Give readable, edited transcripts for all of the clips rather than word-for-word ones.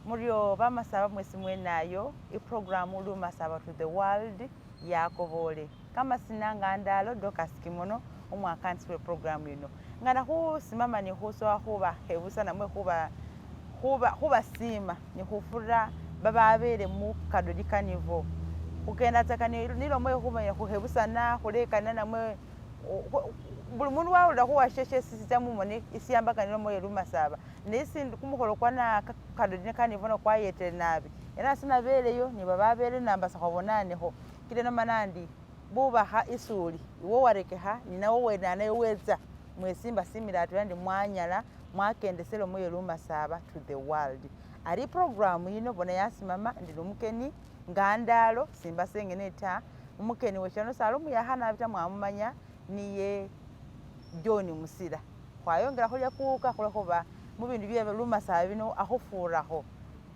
Muryo bamasaba mwesi mwenayo iprogramu Lumasaba to the world yakobole kamasina nga ndalo Dorcas Kimono umwakanisi we programu ino nga nakhusimama nikhusoa khubakhebusa namwe khubasima nikhufura bababele mukadodi kanivo khukendatsaka nilomo yekhumanya khukhebusana khulekana namwe buli mundu wawulila khuwashe shesi sitsa mumoni isiambaka nilomo ye Lumasaba nesindi kumukholo kwana kadodi kanivo nokwayetele nabi era nase nabeleyo nibababele nambasa khwabonanekho kile nomana ndi bubakha isuli iwe warekekha ninawe wenanayo wetsa mwesi mbasimila atwela ndi mwanyala mwakendesele muye Lumasaba to the world. Ari programu yino bona yasimama ndi nomukeni nga ndalo simba sengene ta umukeni weshano sali omuyakha nabi ta mwamumanya niye John Musila. Khwayongela khulya kuka khulwekhuba mubindu bye Lumasaba bino akhufurakho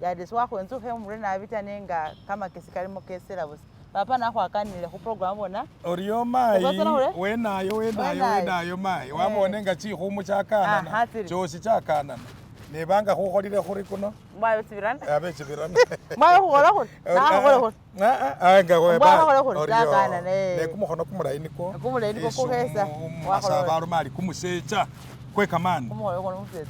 yade siwakhwenzukhe murwe nabi ta nenga kamakesi kalimo kesela busa. Papa nakhwakanile khu program bona. Orio mayi wenayo wenayo wenayo mayi wabone nga chikhumu chakanana chosi chakanana nebanga khukholile khuri kuno mwabe chibirana abe chibirana mwabe khukhola khuri nakhakhola khuri nga mwakhakhola khuri chakanana ne kumukhono kumulayi niko kumulayi niko kukhesa masaba aloma ali kumusecha kwe kamani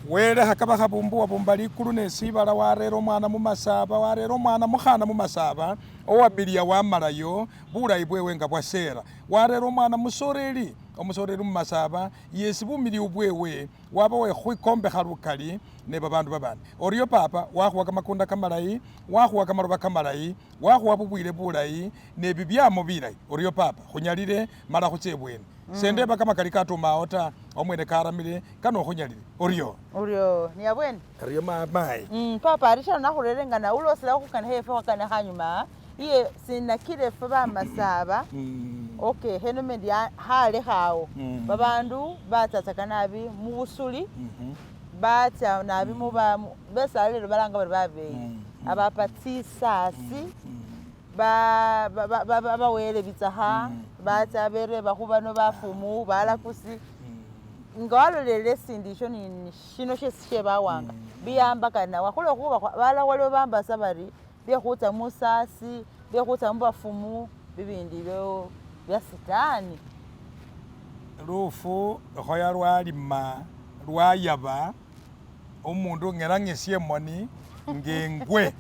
welekha kaba khabumbuwa bumba likulu nesibala warera omwana mumasaba warera omwana mukhana mumasaba owabilia wamalayo bulayi bwewe nga bwasera warera omwana musoreli omusoreli mumasaba yesi bumiliu bwewe waba wekhwikombekha lukali ne babandu babandi. Orio papa wakhuwa kamakunda kamalayi wakhuwa kamaloba kamalayi wakhuwa bubwile bulayi ne bibyamo bilayi. Orio papa khunyalile mala khuche bweni sendeba kamakali katumawo ta omwene karamile kano khunyalile. Orio orio niyabwene orio mamayi papa arishano nakhurere nga naulosela khukana hefe khwakana khanyuma iye sinakile ffe bamasaba okay khenomendi khalekhawo babandu batsatsaka nabi mubusuli batsa nabi besala lelo balanga bari babeyi abapa tsisasi bawele bitsakha batsa bereba khubano bafumu balakusi nga walolele esindi isho ni shino shesi shebawanga biyambakana wakhulwekhuba balala waliwo bambasa bari byekhutsa musasi byekhutsa mubafumu bibindi byo bya sitani. Lufu khoya lwalima lwayaba omundu ng'erang'esye emoni ngengwe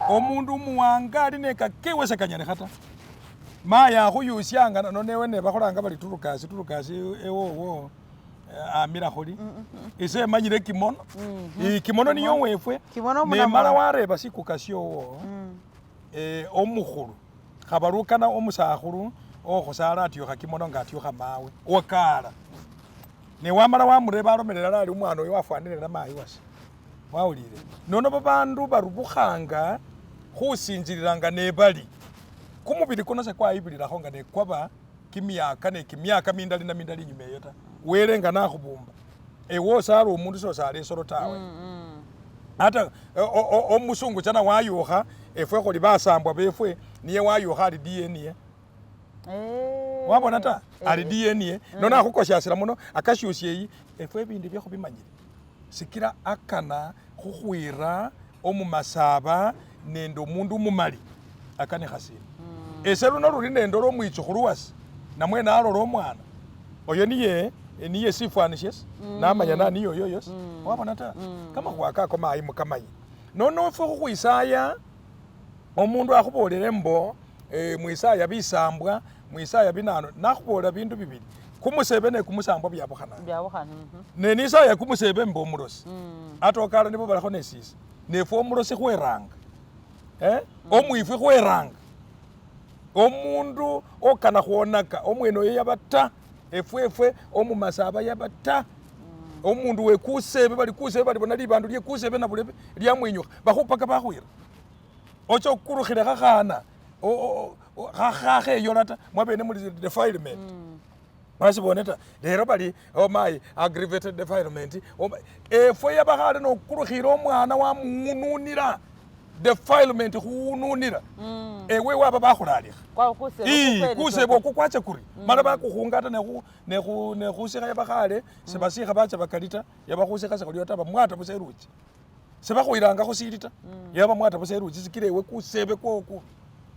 omundu umuwanga ali nekakewe sekanyalikha ta maya akhuyusyanga nonewe nebakholanga bali turukasi turukasi ewowo amila khuli ese emanyile kimono kimono niyo wefwe nemala wareba sikuka syowo omukhulu khabalukana omusakhulu okhusala atyukha kimono nga atyukha mawe wakala newamala wamureba alomelela ali omwana oyo wafwanile na mayi wase wawulile nono babandu barubukhanga khusinjililanga nebali kumubili kuno sekwayibililakho nga nekwaba kimyaka ne kimyaka mindali na mindali inyuma eyo ta wele nga nakhubumba ewe osala omundu sosala esolo tawe ata omusungu chana wayukha efwe khuli basambwa befwe niye wayukha ali DNA wabona ta ali DNA nono akhukosyasila muno akasyusya efwe ebindu byekhubimanyile sikila akana khukhwira omumasaba nende omundu umumali akanikha sina ese luno luli nendola omwichukhulu wase namwe nalola omwana oyo niye niye sifwani shesi namanya na niyo oyo yosi wabona ta kamakhuwa kako mayi mukamanye nono efwe khukhwisaya omundu akhubolele mbo mwisaya bisambwa mwisaya binano nakhubolela bindu bibili kumusebe ne kumusambwa byabukhana ne nisaya kumusebe mbo omulosi atokala nibo balakho nesisi nefwe omulosi khweranga omwifwi khweranga omundu okana khwonaka omwene oyo yaba ta efwefwe omumasaba yaba ta omundu wekusebe bali kusebe balibona libandu lye kusebe nabulebe lyamwinyukha bakhupaka bakhwira ocha okurukhile khakhana khakheyola ta mwabene muli defilement mwasibone ta lero bali omayi aggravated defilement efwe yabakhale nokurukhile omwana wamungununila. Defilement khununila ewe waba bakhulalikha. Ii, Kusebe okwo kwacha kuri mala bakukhunga ata nekhusikha yabakhale sebasikha bacha bakali ta, yaba khusikha sekhulio ta bamwata busa eluchi. Sebakhuyilanga khusili ta, yaba bamwata busa eluchi sikila ewe kusebe kwowo kubi.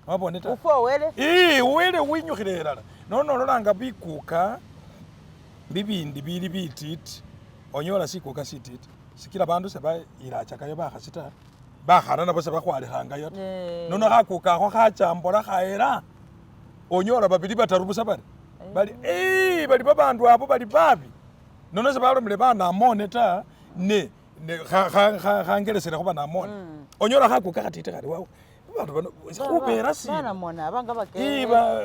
Wabone ta? Ufwa wele. Ii, wele winyukhile elala. Nono nololanga bikuka bibindi bili bititi, onyola sikuka sititi sikila bandu sebayilachakayo bakhasi ta. Bakhana nabo sebakhwalikhangayo ta. Nono khakuka akho khachambola khaela, onyola babili bataru busa bari bali eeh bali babandu abo bali babi. Nono sebalomile banamone ta, ne khangelesele khu banamone. Onyola khakuka khatiti khari babandu bano khubela sina?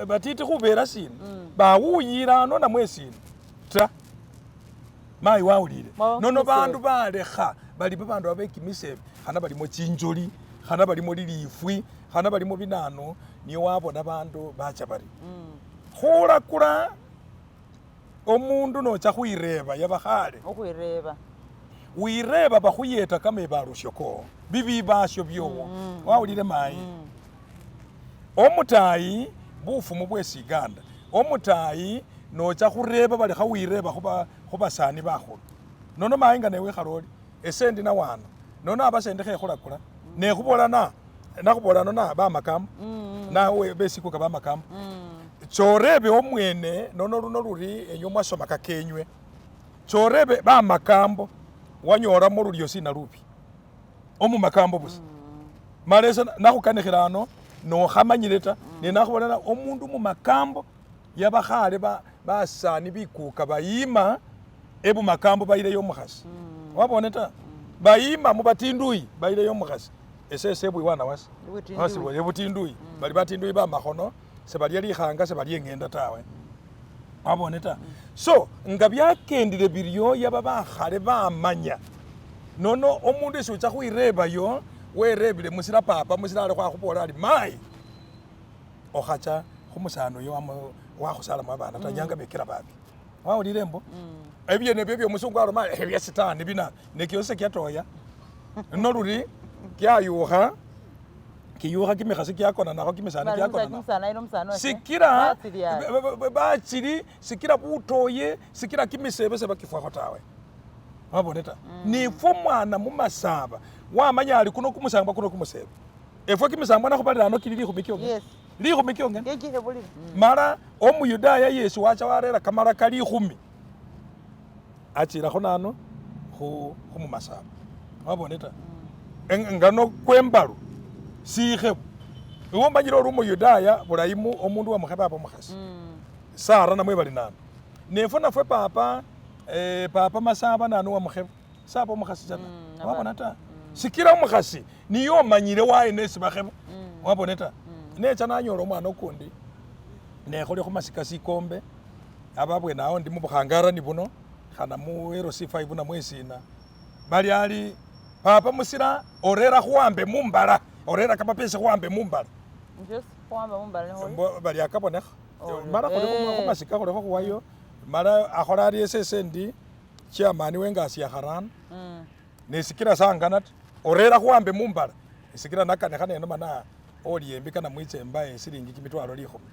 Batiti khubela sina? Bawuyile ano namwe sina ta. Mayi wawulile nono bandu balekha bali babandu abo bekimisebe khana balimo chinjoli khana balimo lilifwi khana balimo binanu niyo wabona bandu bacha bari khulakula omundu nocha khwireba yaba khale Okhwireba. Wireba bakhuyeta kamebarusio ko bibibasio byowo wawulile mayi omutayi bufumu bwe siganda omutayi nocha khureba bali khawireba khubasani bakhulu nono mayi nga newikhala ori ese ndi nawano nono aba sendi khekhulakula nekhubola na nakhubola no na bamakambo nawe besikuka bamakambo chorebe omwene nono luno luri enywe mwasoma kakenywe chorebe bamakambo wanyolamo lulyo sina lubi omumakambo busa mala ese nakhukanikhila ano nokhamanyile ta nenakhubolela omundu mumakambo yaba khale basani bikuka bayima ebumakambo bayileyo omukhasi wabone ta bayima mubatinduyi bayileyo omukhasi ese ese ebwiwana wase ebutinduyi bali batinduyi bamakhono sebalya likhanga sebalya eng'enda tawe wabone ta so nga byakendile biryo yaba bakhale bamanya nono omundu esi ocha khwirebayo werebile musila papa musila ali khwakhubola ali mayi okhacha khumusani oyo wakhusalamo abana ta nyanga bekela babi wawulile mbo ebyene ebyo byomusungu aloma ebya sitani bina nekyosi sekyatoya noluri kyayukha kiyukha kimikhasi kyakona nakho kimisani kyakona nakho sikila bachili sikila butoye sikila kimisebe sebakifwakho tawe wabone ta nifwe omwana mumasaba wamanya ali kuno kumusamba kuno kumusebe efwe kimisambwa nakhubalila ano kili likhumi kyongene Yes. Likhumi kyongene mala omuyudaya yesi wacha warera kamala ka likhumi achilakho nano khumumasaba wabone ta ngano kwembalu sikhebo iwe omanyile ori omuyudaya bulayi omundu wamukheba aba omukhasi Sara namwe bali nano nefwe nafwe papa papa masaba nano wamukheba saba omukhasi chana wabona ta sikila omukhasi niye omanyile waena esi bakheba wabone ta necha nanyola omwana okundi nekhole khumasika sikombe aba abwene awo ndi mubukhangarani buno khana mu LC5 namwe esina bali ali papa musila orera khuwambe mumbala orera kamapesa khuwambe mumbala bali akabonekha mala khuli khumasika khulikho khuwayo mala akhola ari esese ndi chairman wengasi ya kharano nesikila sangana ta orera khuwambe mumbala esikila nakanikha nenoma na oli embi kana mwicha embaye silingi kimitwalo likhumi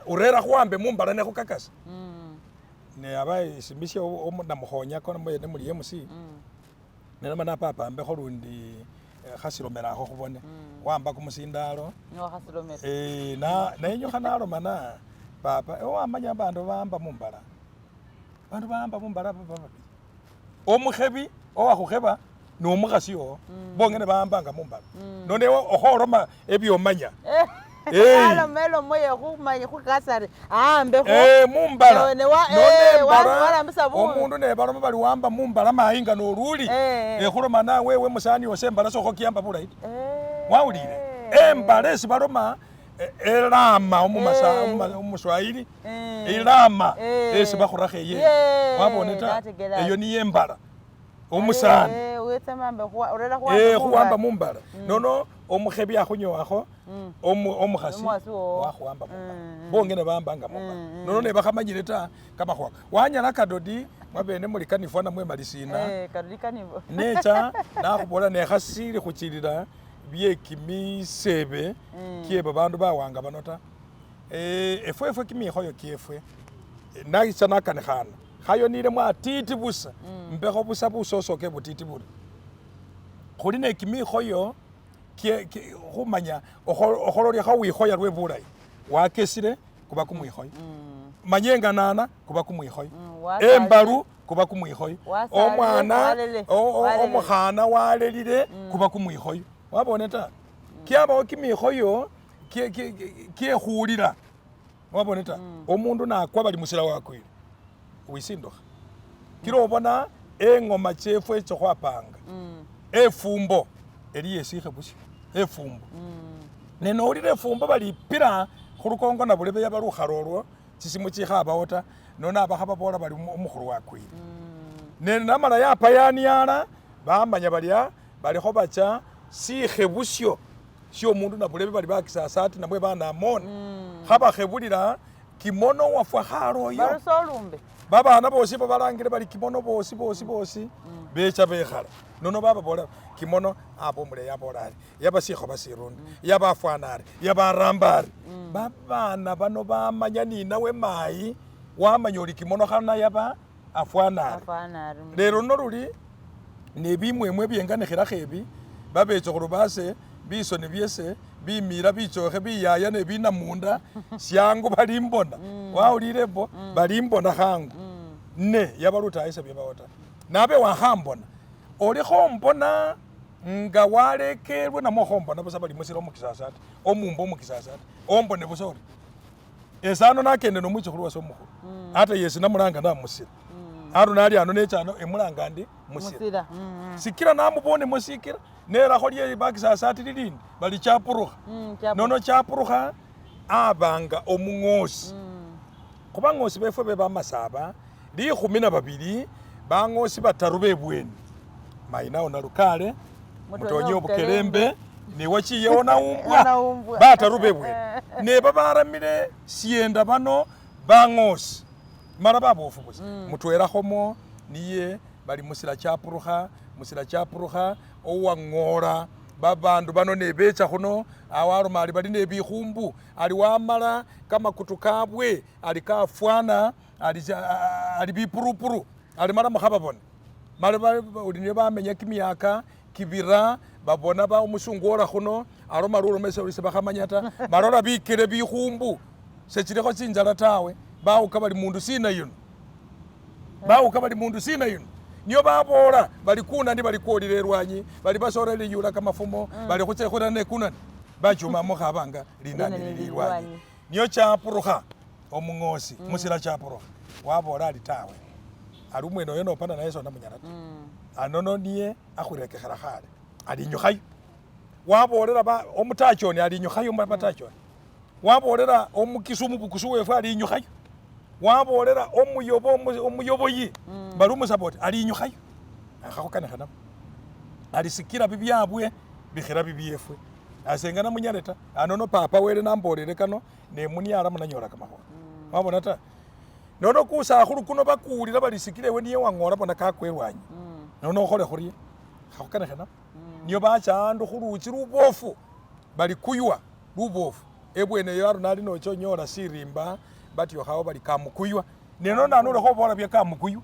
urera khuwambe mumbala nekhukakasa ne aba esimisya namukhonyako mwene muli MC nenoma na papa ambekho lundi khasilomela akho khubone wamba kumusindalo nenyukha naloma na papa ewe wamanya abandu bawamba mumbala bandu bawamba mumbala baba babili omukhebi owakhukheba nomukhasi owo bongene bawambanga mumbala nono ewe okholoma ebyomanya Aloma elomo ye khumanya khukasa ari awambekho mumbala nonembala omundu nebaloma bali wamba mumbala mayi nga noluli ekhuloma nawe ewe musani ose embala sokhokiamba bulayi ta wawulile embala esi baloma elama omuswahili elama esi bakhurakho eyene wabone ta eyo niyo embala omusani khuwamba mumbala nono omukhebi akhunyowakho omukhasi wakhuwamba mumbala bongene bawambanga mumbala nono nebakhamanyile ta kamakhuwa wanyala kadodi mwabene muli kanifwa namwe mali sina necha nakhubola nekhasili khuchilila. bye kimisebe kie babandu bawanga bano ta. Efwefwe kimikhoyo kyefwe nacha nakanikhana khayonilemo atiti busa mbekho busa busosoke butiti buri. Khuli ne kimikhoyo khumanya okhololya khawikhoya lwe bulayi wakesile kuba kumwikhoyo, manye nganana kuba kumwikhoyo, embalu kuba kumwikhoyo, omwana omukhana walelile kuba kumwikhoyo. Wabone ta? Kyabawo kimikhoyo kyekhulila wabone ta? Omundu nakwa bali musila wakwile wisindukha kila obona engoma chefwe echo khwapanga efumbo eliyo esikhe busyo efumbo ne nowulila efumbo balipila khulukongo nabulebe yaba lukhalo olwo chisimu chikhabawo ta nono aba khababola bali omukhulu wakwile ne namala yapayaniala bamanya balia balikho bacha sikhe busyo syomundu nabulebe bali bakisasati namwe banamoni khabakhebulila kimono wafwa khaloyo barusa olumbe babana bosi babalangile bali kimono bosi bosi bosi becha bekhala nono bababola kimono aba omuleyi abola ari yaba sikhoba sirundi yaba afwana ari yaba aramba ari babana bano bamanya ninawe mayi wamanya oli kimono khana yaba afwana ari afwana ari lero noluli nebimwemwe byenganikhilakho ebi babechukhulu base bisoni byese bimila bichokhe biyaya nebinamunda syangu balimbona wawulile bo balimbona khangu ne yaba lutayi sebyabawo ta nabe wakhambona olikho mbona nga walekelwe namwe khombona busa bali musila omukisasa ati omumba omukisasa ati ombone busa ori esano nakende nomwichukhulu wase omukhulu ata yesi namulanga namusila aro nali ano necha ano emulanga ndi musila musila sikila namubone musikila nelakho lye bakisasa ati lilindi bali chapurukha nono chapurukha abanga omung'osi khubang'osi befwe be bamasaba 12 bang'osi bataru bebweni mayina nalukale mutonye obukelembe newachiyewo naumbwa Naumbwa. bataru bebweni nebabaramile sienda bano bang'osi mala babofu busa mutwelakhomo niye bali musila chapurukha musila chapurukha owang'ola babandu bano nebecha khuno awaloma ali bali nebikhumbu ali wamala kamakutu kabwe ali kafwana ali, ali bipurupuru ali mala mukhababona mala uli niyo bamenya kimyaka kibira babona ba omusungu ola khuno aloma lulome sebakhamanya ta malola bikele bikhumbu sechilikho chinjala tawe bawuka bali mundu sina yuno bawuka bali mundu sina yuno niyo babola bali kunani bali kwolile elwanyi bali basorele yula kamafumo bali khuchekhula ne kunani bachumamo khabanga linani lili elwanyi niyo chapurukha omung'osi musila chapurukha wabola ali tawe ali umwene oyo nopana naye sonamunyala ta anono niye akhurekekhela khale alinyukhayo wabolela omutachoni alinyukhayo batachoni wabolela omukisu omubukusu wefwe alinyukhayo wabolela omuyobo omuyoboyi bali omusapoti alinyukhayo akhakhukanikha nabo alisikila bibyabwe bikhila bibyefwe asenga namunyale ta anono papa wele nambolele kano nemuniala munanyola kamakhuwa wabona ta nono kusakhulu kuno bakuwulila balisikila ewe niye wang'ola bona kakwa elwanyi nono okhole khurye khakhukanikhe nabo niyo bacha andu khuluchi lubofu bali kuywa lubofu ebwene eyo aro nali nocha onyola sirimba batyokhawo bali kamukuywa neno nani olekho obola bya kamukuywa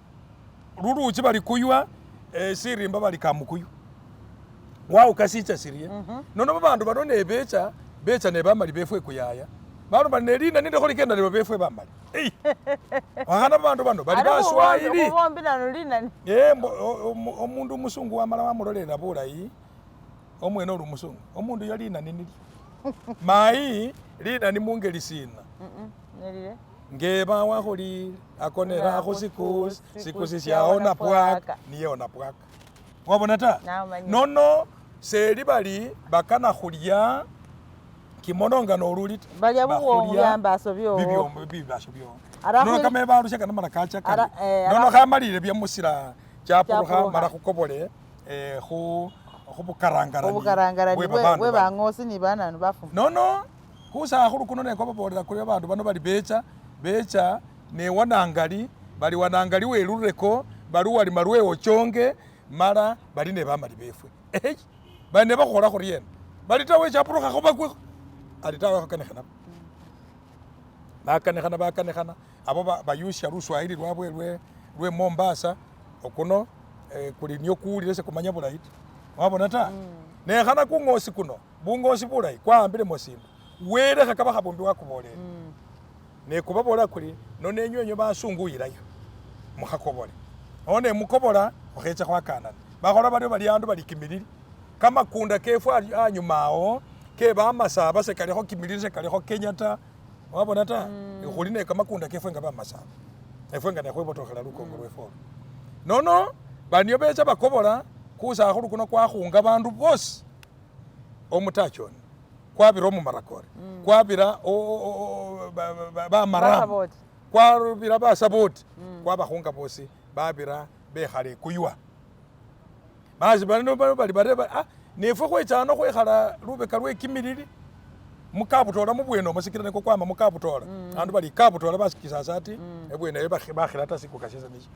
luluchi bali kuywa sirimba bali kamukuywa wawuka sicha sirye nono babandu bano nebecha becha nebamali befwe kuyaya baloma nelina nindikho likenda nebo befwe bamali wakhana babandu bano bali baswahili khubombi nano linani omundu umusungu wamala wamulolela bulayi omwene oli umusungu omundu yo linani nilyo mayi linani mungeli sina nelile ngeba wakhulile akonela khusikusi sikusi syaona pwaka niye ona pwaka wabona ta Namanya. nono seli bali bakana khulya kimono nga noluli ta Balya bubwomu Bakhulya byambaso byowo. bibyombo bibaso byowo Ara nono khuli- kamebalusya kana mala kacha kari Ara- nono ara- khamalile byamusila chapurukha Chapurukha. mala khukobole khubukarangarani obukarangarani bwe babandu bwe bano. bang'osi ni bananu bafuma nono kusakhulu kuno nekwababolela kuri babandu bano bali becha becha newanangali bali wanangali welureko bali walima lweochonge mala bali nebamali befwe eyi bali nebakhukhola khuryena Bali tawe chapurukhakho bakwekho. Ali tawe khakanikha nabo. Bakanikhana bakanikhana abo bayusya luswahili lwabwe lwe lwe Mombasa okuno kuli nio kuwulile sekumanya bulayi ta wabona ta nekhana kung'osi kuno bung'osi bulayi kwawambilemo sindu wele khakaba khabumbi wakubolele nekubabolela kuli nono enywe enywe basungu ilayo mukhakobole nono nemukobola khukhecha khwakanana bakhola baryo bali andu bali kimilili kamakunda kefwe anyuma awo ke bamasaba sekalikho kimilili sekalikho Kenya ta Wabona ta khuli ne kamakunda kefwe nga bamasaba efwe nga nekhwibotokhela lukongo lwefwe olwo. Nono banio becha bakobola kusakhulu kuno kwakhunga bandu bosi omutachoni kwabira omumarakore kwabira bamaramu kwabira basaboti kwabakhunga bosi babira bekhala ekuywa. Basi bano bali barie bari ah nefwe khwecha ano khwekhala lubeka lwe kimilili mukabutola mubwene omo sikila niko kwama mukabutola andu bali kabutola basikisasa ati ebwene eyo bakhila ta sikuka shese nisho.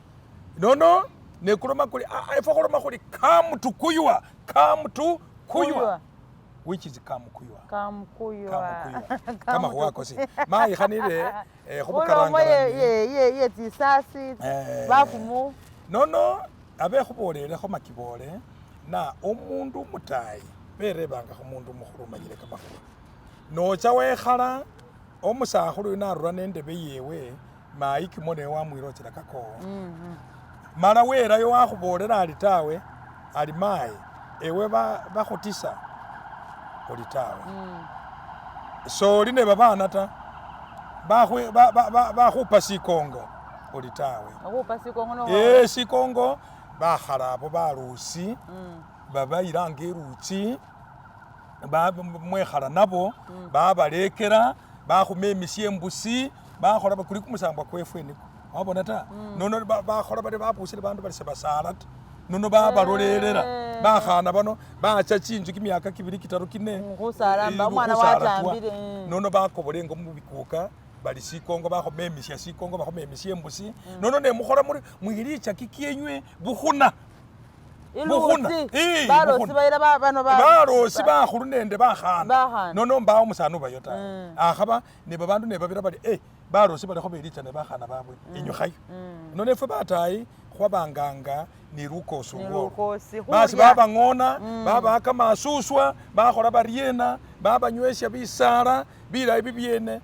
Nono nekuloma kuli ah efwe khuloma khuli come to kuywa, come to kuywa which is kamukuywa. Kamukuywa. Kamukuywa. Kamakhuwa ako si mayikhanile Khulomo ye tsisasi bafumu. Nono Abe khuboolelekho makiboole, na omundu omutayi berebanga khumundu omukhulu umanyile kamakhuwa. Nocha wekhala, omusakhulu yuno arura nendebe yewe, mayi kimwo newe wamwilochela kakowo. Mala welayo wakhubolela ali tawe, ali mayi ewe bakhutisa oli tawe. Soli ne babana ta, bakhupa sikongo oli tawe. Okhupa sikongo no Ee sikongo bakhala abo balusi babayilanga elutsi mwekhala nabo babalekela bakhumemisia embusi bakhola kuli kumusambwa kwefwe nikwo wabona ta nono bakhola bari babusile bandu bari sebasala ta nono babalolelela bakhana bano bacha chinzu kimyaka kibili kitaru kine Khusala mba omwana khusala twa wachambile. Nono bakobola engo mubikuka bali sikongo bakhomemisia sikongo bakhomemisia embusi nono nemukhola muri mwilicha kikyenywe bukhuna bukhuna Ilusi Ii, balosi bukhuna. bayila bano balosi bakhulu nende bakhana Bakhana. nono mbawo omusani ubayo tawe akhaba nebabandu nebabira bari balosi balikho belicha ne bakhana babwe inyukhayo nono efwe batayi khwabanganga ni lukosi Ni olwolwo lukosi, basi khurya. babang'ona babawa kamasuswa bakhola bariena babanywesya bisala bilayi bibyene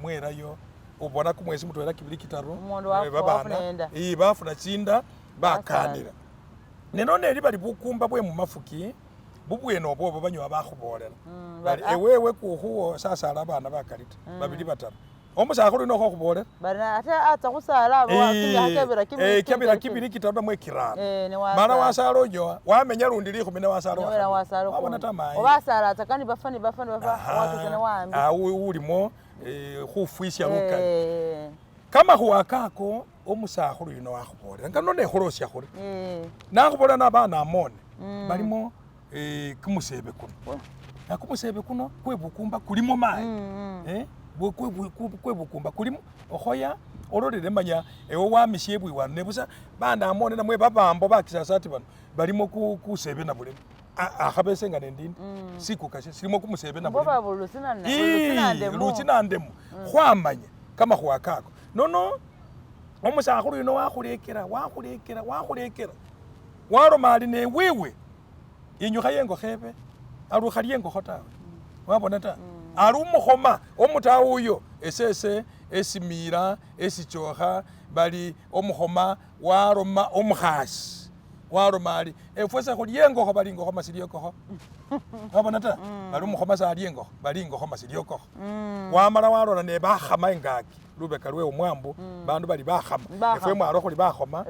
mwelayo ubona kumwesi mutwela kibili kitaru Omundu babana wafuna enda. bafuna chinda bakanila ne nono eli bali bukumba bwe mumafuki bubwene obwo banyowa bakhubolela bari ewewe kukhuwo sasala abana bakali ta babili bataru omusakhulu yuno khokhubolela Bari ate atsa khusala kebira kibili kyabira kibili kitaru namwe kirano ne wasala. mala wasala onyowa wamenya lundi likhumi ne wasala Newela wasala wabona ta mayi oba asala atsa kandi bafa ni bafa ni bafa watusa ne wambi ulimo khufwisya lukali kamakhuwa kako omusakhulu yuno wakhubolela nga nono nekhulosya khuri nakhubolela nabana amone balimo kumusebe kuno na kumusebe kuno kwebukumba kulimo mayi kwebukumba kulimo okhoya ololele manya ewe wamisya ebwiwano nebusa bana amone namwe babambo bakisasati bano balimo kusebe nabulimo akhaba ese nga nendindi sikuka silimo kumusebe nabulimo Mbo lusinandemo lusinandemo khwamanya kamakhuwa kako nono omusakhulu yuno wakhulekela wakhulekela wakhulekela waloma ali newewe inyukha yengokho ebe ali ukhalya engokho tawe wabona ta ali umukhoma omutawe uyo esese esimila esichokha bali omukhoma waloma omukhasi waloma ali efwe sekhulya engokho bali ingokho masilya ekokho wabona ta bali omukhoma salya engokho bali ingokho masilya ekokho wamala walola nebakhama engaki lubeka lwe omwambu bandu bali bakhama efwe mwalo khuli bakhoma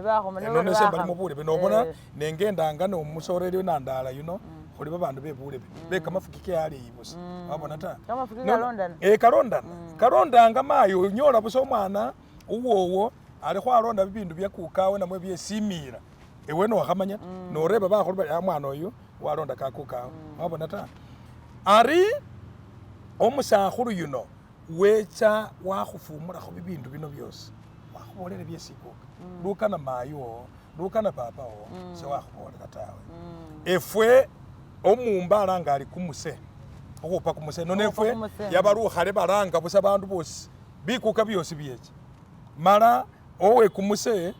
nono ese mbalimo bulebe nobona nengendanga nomusoreri nandala yuno khuli babandu bebulebe bekamafuki ke aleyi busa wabona ta Kamafuki kalondana. Kalondana kalondanga mayi onyola busa omwana uwowo ali khwalonda bibindu bya kukawe namwe byesimila ewe nokhamanya ta noreba bakhulu bari mwana oyu walonda kakukawe wabona ta ari omusakhulu yuno wecha wakhufumulakho bibindu bino byosi wakhubolela byesikuka lukana mayi wowo lukana papa wowo sewakhubolela tawe efwe omumba alanga ali kumuse. Khukhupa kumuse nono Khukhupa efwe kumuse. yaba lukhale balanga busa bandu bosi bikuka byosi byecha mala owe kumuse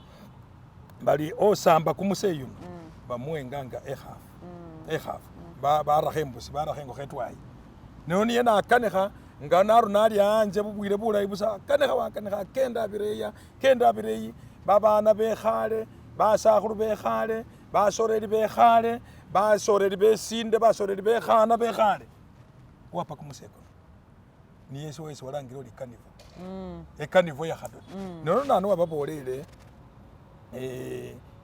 bali osamba kumuse yuno bamuwenganga ekhafu ekhafu barakho embusi barakho engokho etwayi nono niye nakanikha nga naruna ali anje bubwile bulayi busa akanikha wakanikha akenda abireya akenda abireyi babana bekhale basakhulu bekhale basoreri bekhale basoreri besinde basoreri bekhana bekhale wapa kumuse kuno niye esi walangile ori carnival ecarnival ya khadodi nono nanu wababolele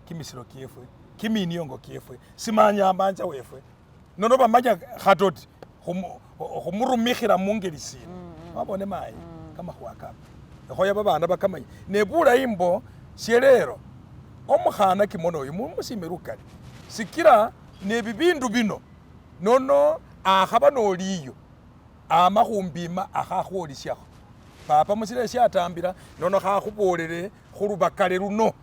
kimisiro kiefwe kiminiongo kiefwe simanyambanja wefwe nono bamanya khadodi khumurumikhila mungeli sina wabone mayi kamakhuwa kapa ekhoya babana bakamanya nebulayi mbo syelelo omukhana kimono oyu mumusime lukali sikila nebibindu bino nono akhaba noliyo ama khumbima akhakhwolisyakho papa musila syatambila nono khakhubolele khulubakale luno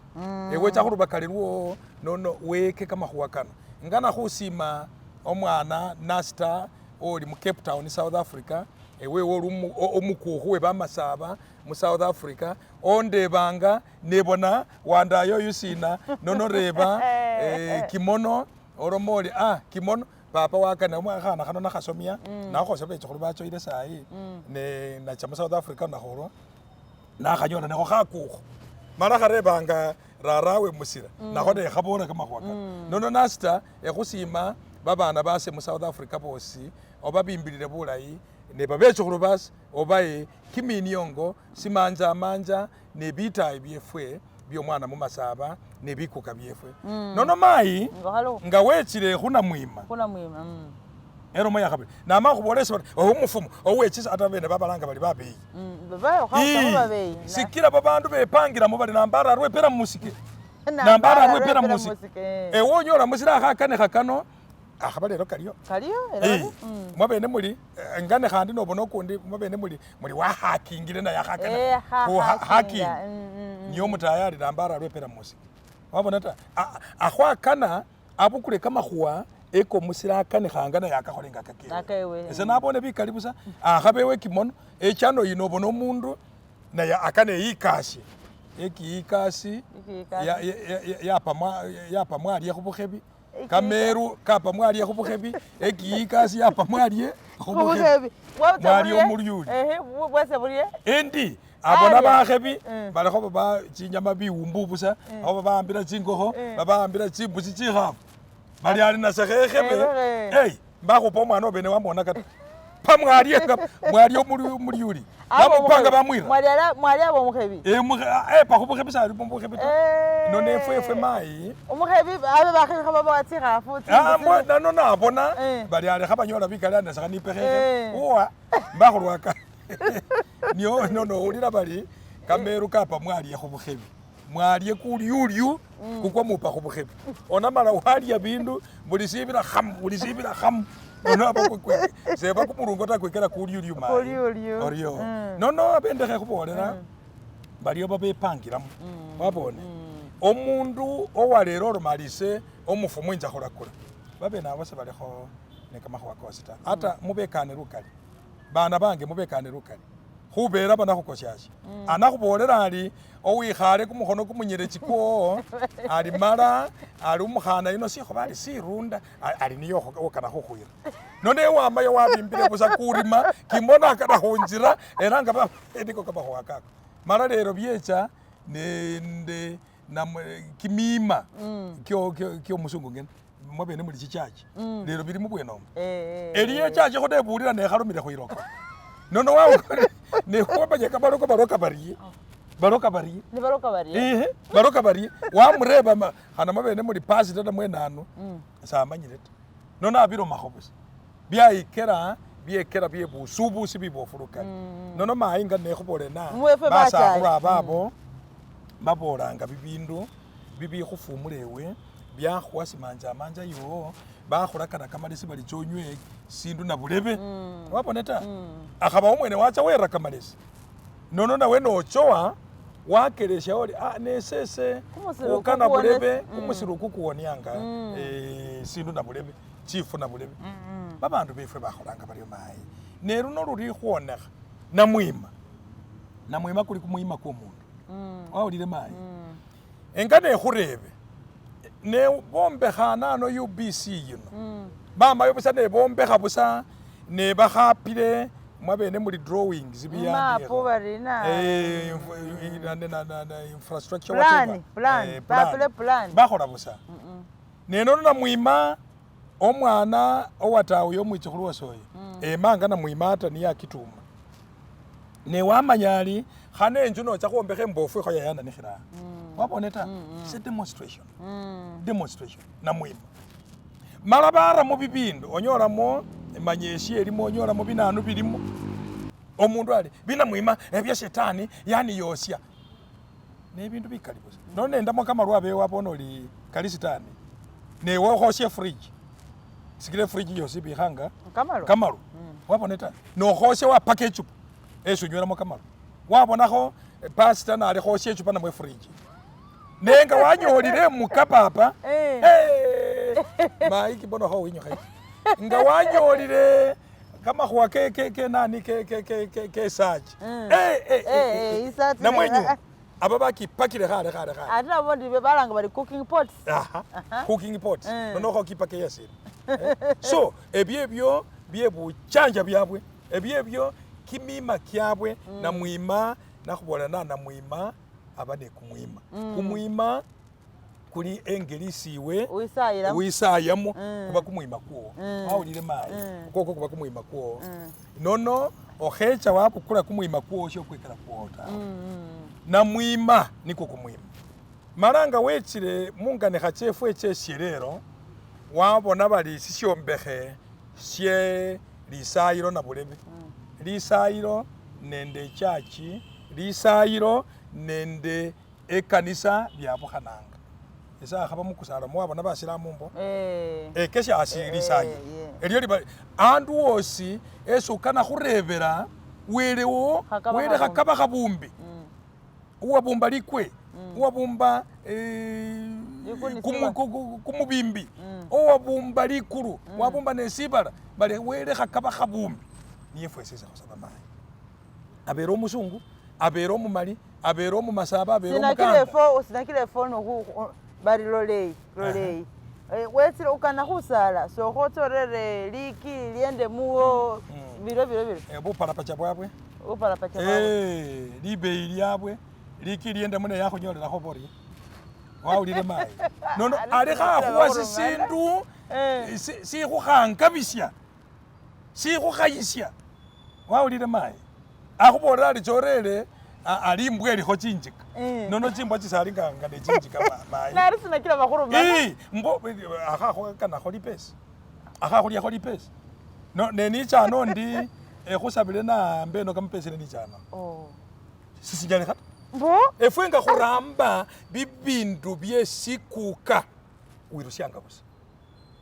ewecha khulubakale lwo nono weke kamakhuwa kano ngana khusima omwana Nasta oli mu Cape Town South Africa ewewe oli omukukhu we bamasaba mu South Africa ondebanga nebona wandayo oyu sina nono reba kimono oloma oli kimono papa wakana khana khano nakhasomya nakhosya bechukhulu bachoile sayi ne nacha mu South Africa nakholo nakhanyola nakho khakukhu mala kharebanga rarawe musila nakho nekhabola kamakhuwa kano nono Nasta ekhusima babana base mu South Africa bosi obabimbilile bulayi nebabechukhulu base obaye kiminiongo simanja manja nebitayi byefwe byomwana mumasaba nebikuka byefwe nono mayi nga wechile khunamwima eromo yakhabili nama khubolesa bari omufumu owechisa ata bene babalanga bali babeyi sikila babandu bepangilamo bali nambara arwepera mumusike nambara arwepera mumusike ewe onyola musila akhakanikha kano akhaba lelo kaliyo mwabene muli ngane khandi nobona okundi mwabene muli muli wakhakingile naye akhakana niyo omutayari nambara arwepera mumusike wabona ta akhwakana abukule kamakhuwa eko musila akanikhanga naye akakhole nga kakewe ese nabone bikali busa akhabewe kimono echano yino obona omundu naye akana eyikasye ekiyikasi yapa mwalye khubukhebi kameru kapa mwalye khubukhebi ekiyikasi yapa mwalye khubukhebi mwalye omulyuli endi abona bakhebi balikho baba chinyama biwumbu busa akho babahambila chingokho babahambila chimbusi chikhafu bali ali nase khekhebe mbakhupa omwana obene wamwona kata pamwalye mwalye omulyuli bamupanga bamwira mwalye aba omukhebi epa khubukhebi sali mubukhebi ta nono efwefwe mayi omukhebi abe bakhebi khababawa tsikhafu nano nabona bali ali khabanyola bikali ali nase khanipe khekhe uwa mbakhulwaka niyo nono owulila bali kameru kapa mwalye khubukhebi mwalye kulyulyu kukwa mupa khubukhebi onamala walya bindu buli sibila khamu buli sibila khamu nono aba seba kumurungo ta kwekela kulyulyu mayi oryo nono abendekhe khubolela baliyo babepangilamo wabone omundu owalelo olomalise omufumu inja khulakula babene abo sebalikho nekamakhuwa kosi ta ata mubekane lukali bana bange mubekane lukali khubera banakhukosyasya anakhubolela ali owikhale kumukhono kumunyeletsi kwowo ali mala ali umukhana yuno sikhoba ali sirunda ali niyo okana khukhwira nono ewamayo wabimbile busa kurima kimona akana khunjira era nga niko kamakhuwa kako mala lelo byecha nende kimima kyo musungu ngene mwabene muli chichachi lelo bili mubwenomo eliyo echachi khonebulila nekhalumile khwiloko nono nekhwamanya kabaloko baloka bariye baloka bariye baloka bariye wamureba khana mwabene muli pastor namwe nanu samanyile ta nono abilomakho busa byayikela byekela byebusubusi bibofu lukali nono mayi nga nekhubolele na basakhulu ababo babolanga bibindu bibikhufumula ewe byakhuwa simanja manja yo bakhulakana kamalesi bali chonywe sindu nabulebe wabone ta akhaba omwene wacha wera kamalesi nono nawe nochowa Wakelesya oli ah, nesese Kumusiru ukana kukuwonesa. bulebe kumusiru kukuwonyanga sindu nabulebe chifu nabulebe babandu befwe bakholanga baryo mayi neluno luli khwonekha namwima namwima kuli kumwima kwo mundu wawulile mayi enga nekhurebe nebombekha anano UBC yino bamayo busa nebombekha busa nebakhapile mwabene muli drawings Mapu biandikho barina. Infrastructure Plan, whatever. plan. Bapile plan. Bakhola busa nenono namwima omwana owatawe omwichukhulu wase oyo emanga namwima ata niye akituma newamanya ali khane enju nocha khwombekha embofu ikho yayananikhila wabone ta. It's a demonstration, demonstration namwima mala baramo bibindu onyolamo manyeshi elimo onyolamo binanu bilimo omundu ali binamwima ebya shetani yani yosya nebindu bikali busa nonendamo kamalwa abe wabona oli kali sitani newe okhosya fridge sikila fridge yosi ibikhanga Kamalwa. Kamalwa wabona ta nokhosya wapaka echupa esi onywelamo kamalwa wabonakho pastor nali khosya echupa namwe fridge nenga wanyolile emuka papa. Mayi kibono kho winyukha iki nga wanyolile kamakhuwa ke ke ke nani ke ke ke ke ke search Isati namwenyu aba bakipakile khale khale khale. Ate nabo ndi balanga bari cooking pots. Aha, cooking pot nonokho kipaka yasile. So ebyo ebyo byebuchanja byabwe ebyo ebyo kimima kyabwe namwima nakhubola na namwima aba ne kumwima kumwima kuli engeli isiwe Wisayilamo. wisayamo kuba kumwima kwo wawulile mayi koko kuba kumwima kwo nono okhecha wabukula kumwima kwo shokwekela kwo tawe namwima niko kumwima mala nga wechile munganikha chefwe cheshelelo wabona bali sisyombekhe she lisayilo nabulebe lisayilo nende echachi lisayilo nende ekanisa byabukhananga ese akhaba mukusala mwabona basilamu mbo ekesha asi lisayilo elyo liba andu wosi esi ukana khurebela welewo Khakaba wele khabumbi. khakaba khabumbi uwabumba likwe uwabumba Likulu ni sibala. kumubimbi owabumba likulu wabumba nesibala bali wele khakaba khabumbi niye fwesese khusaba mayi abere omusungu abere omumali abere omumasaba abere Sinakile omukanda fo sinakile phone khu bari loleyi loleyi. Wetsile ukana khusala sokhotsorere liki liende muwo biro biro biro Bupalapacha bwabwe upalapacha bwabwe. Libeyi lyabwe liki liende mune yakhunyolelakho borye wawulile mayi nono Ali ali khakhuwa sinakila sisindu sikhukhangabisya sikhukhayisya wawulile mayi akhubolela ali chorele ali imbwa elikho chinjika nono chimbwa chisali nga nechinjika mayi Nari sinakila bakhurumana. Mbo akhakhukanakho lipesi akhakhulyakho lipesi no nenichano ndi ekhusabile naambe eno kamapesi nenichano Oh. sisinyalikha ta Mbo efwe nga khuramba bibindu byesikuka wirusyanga busa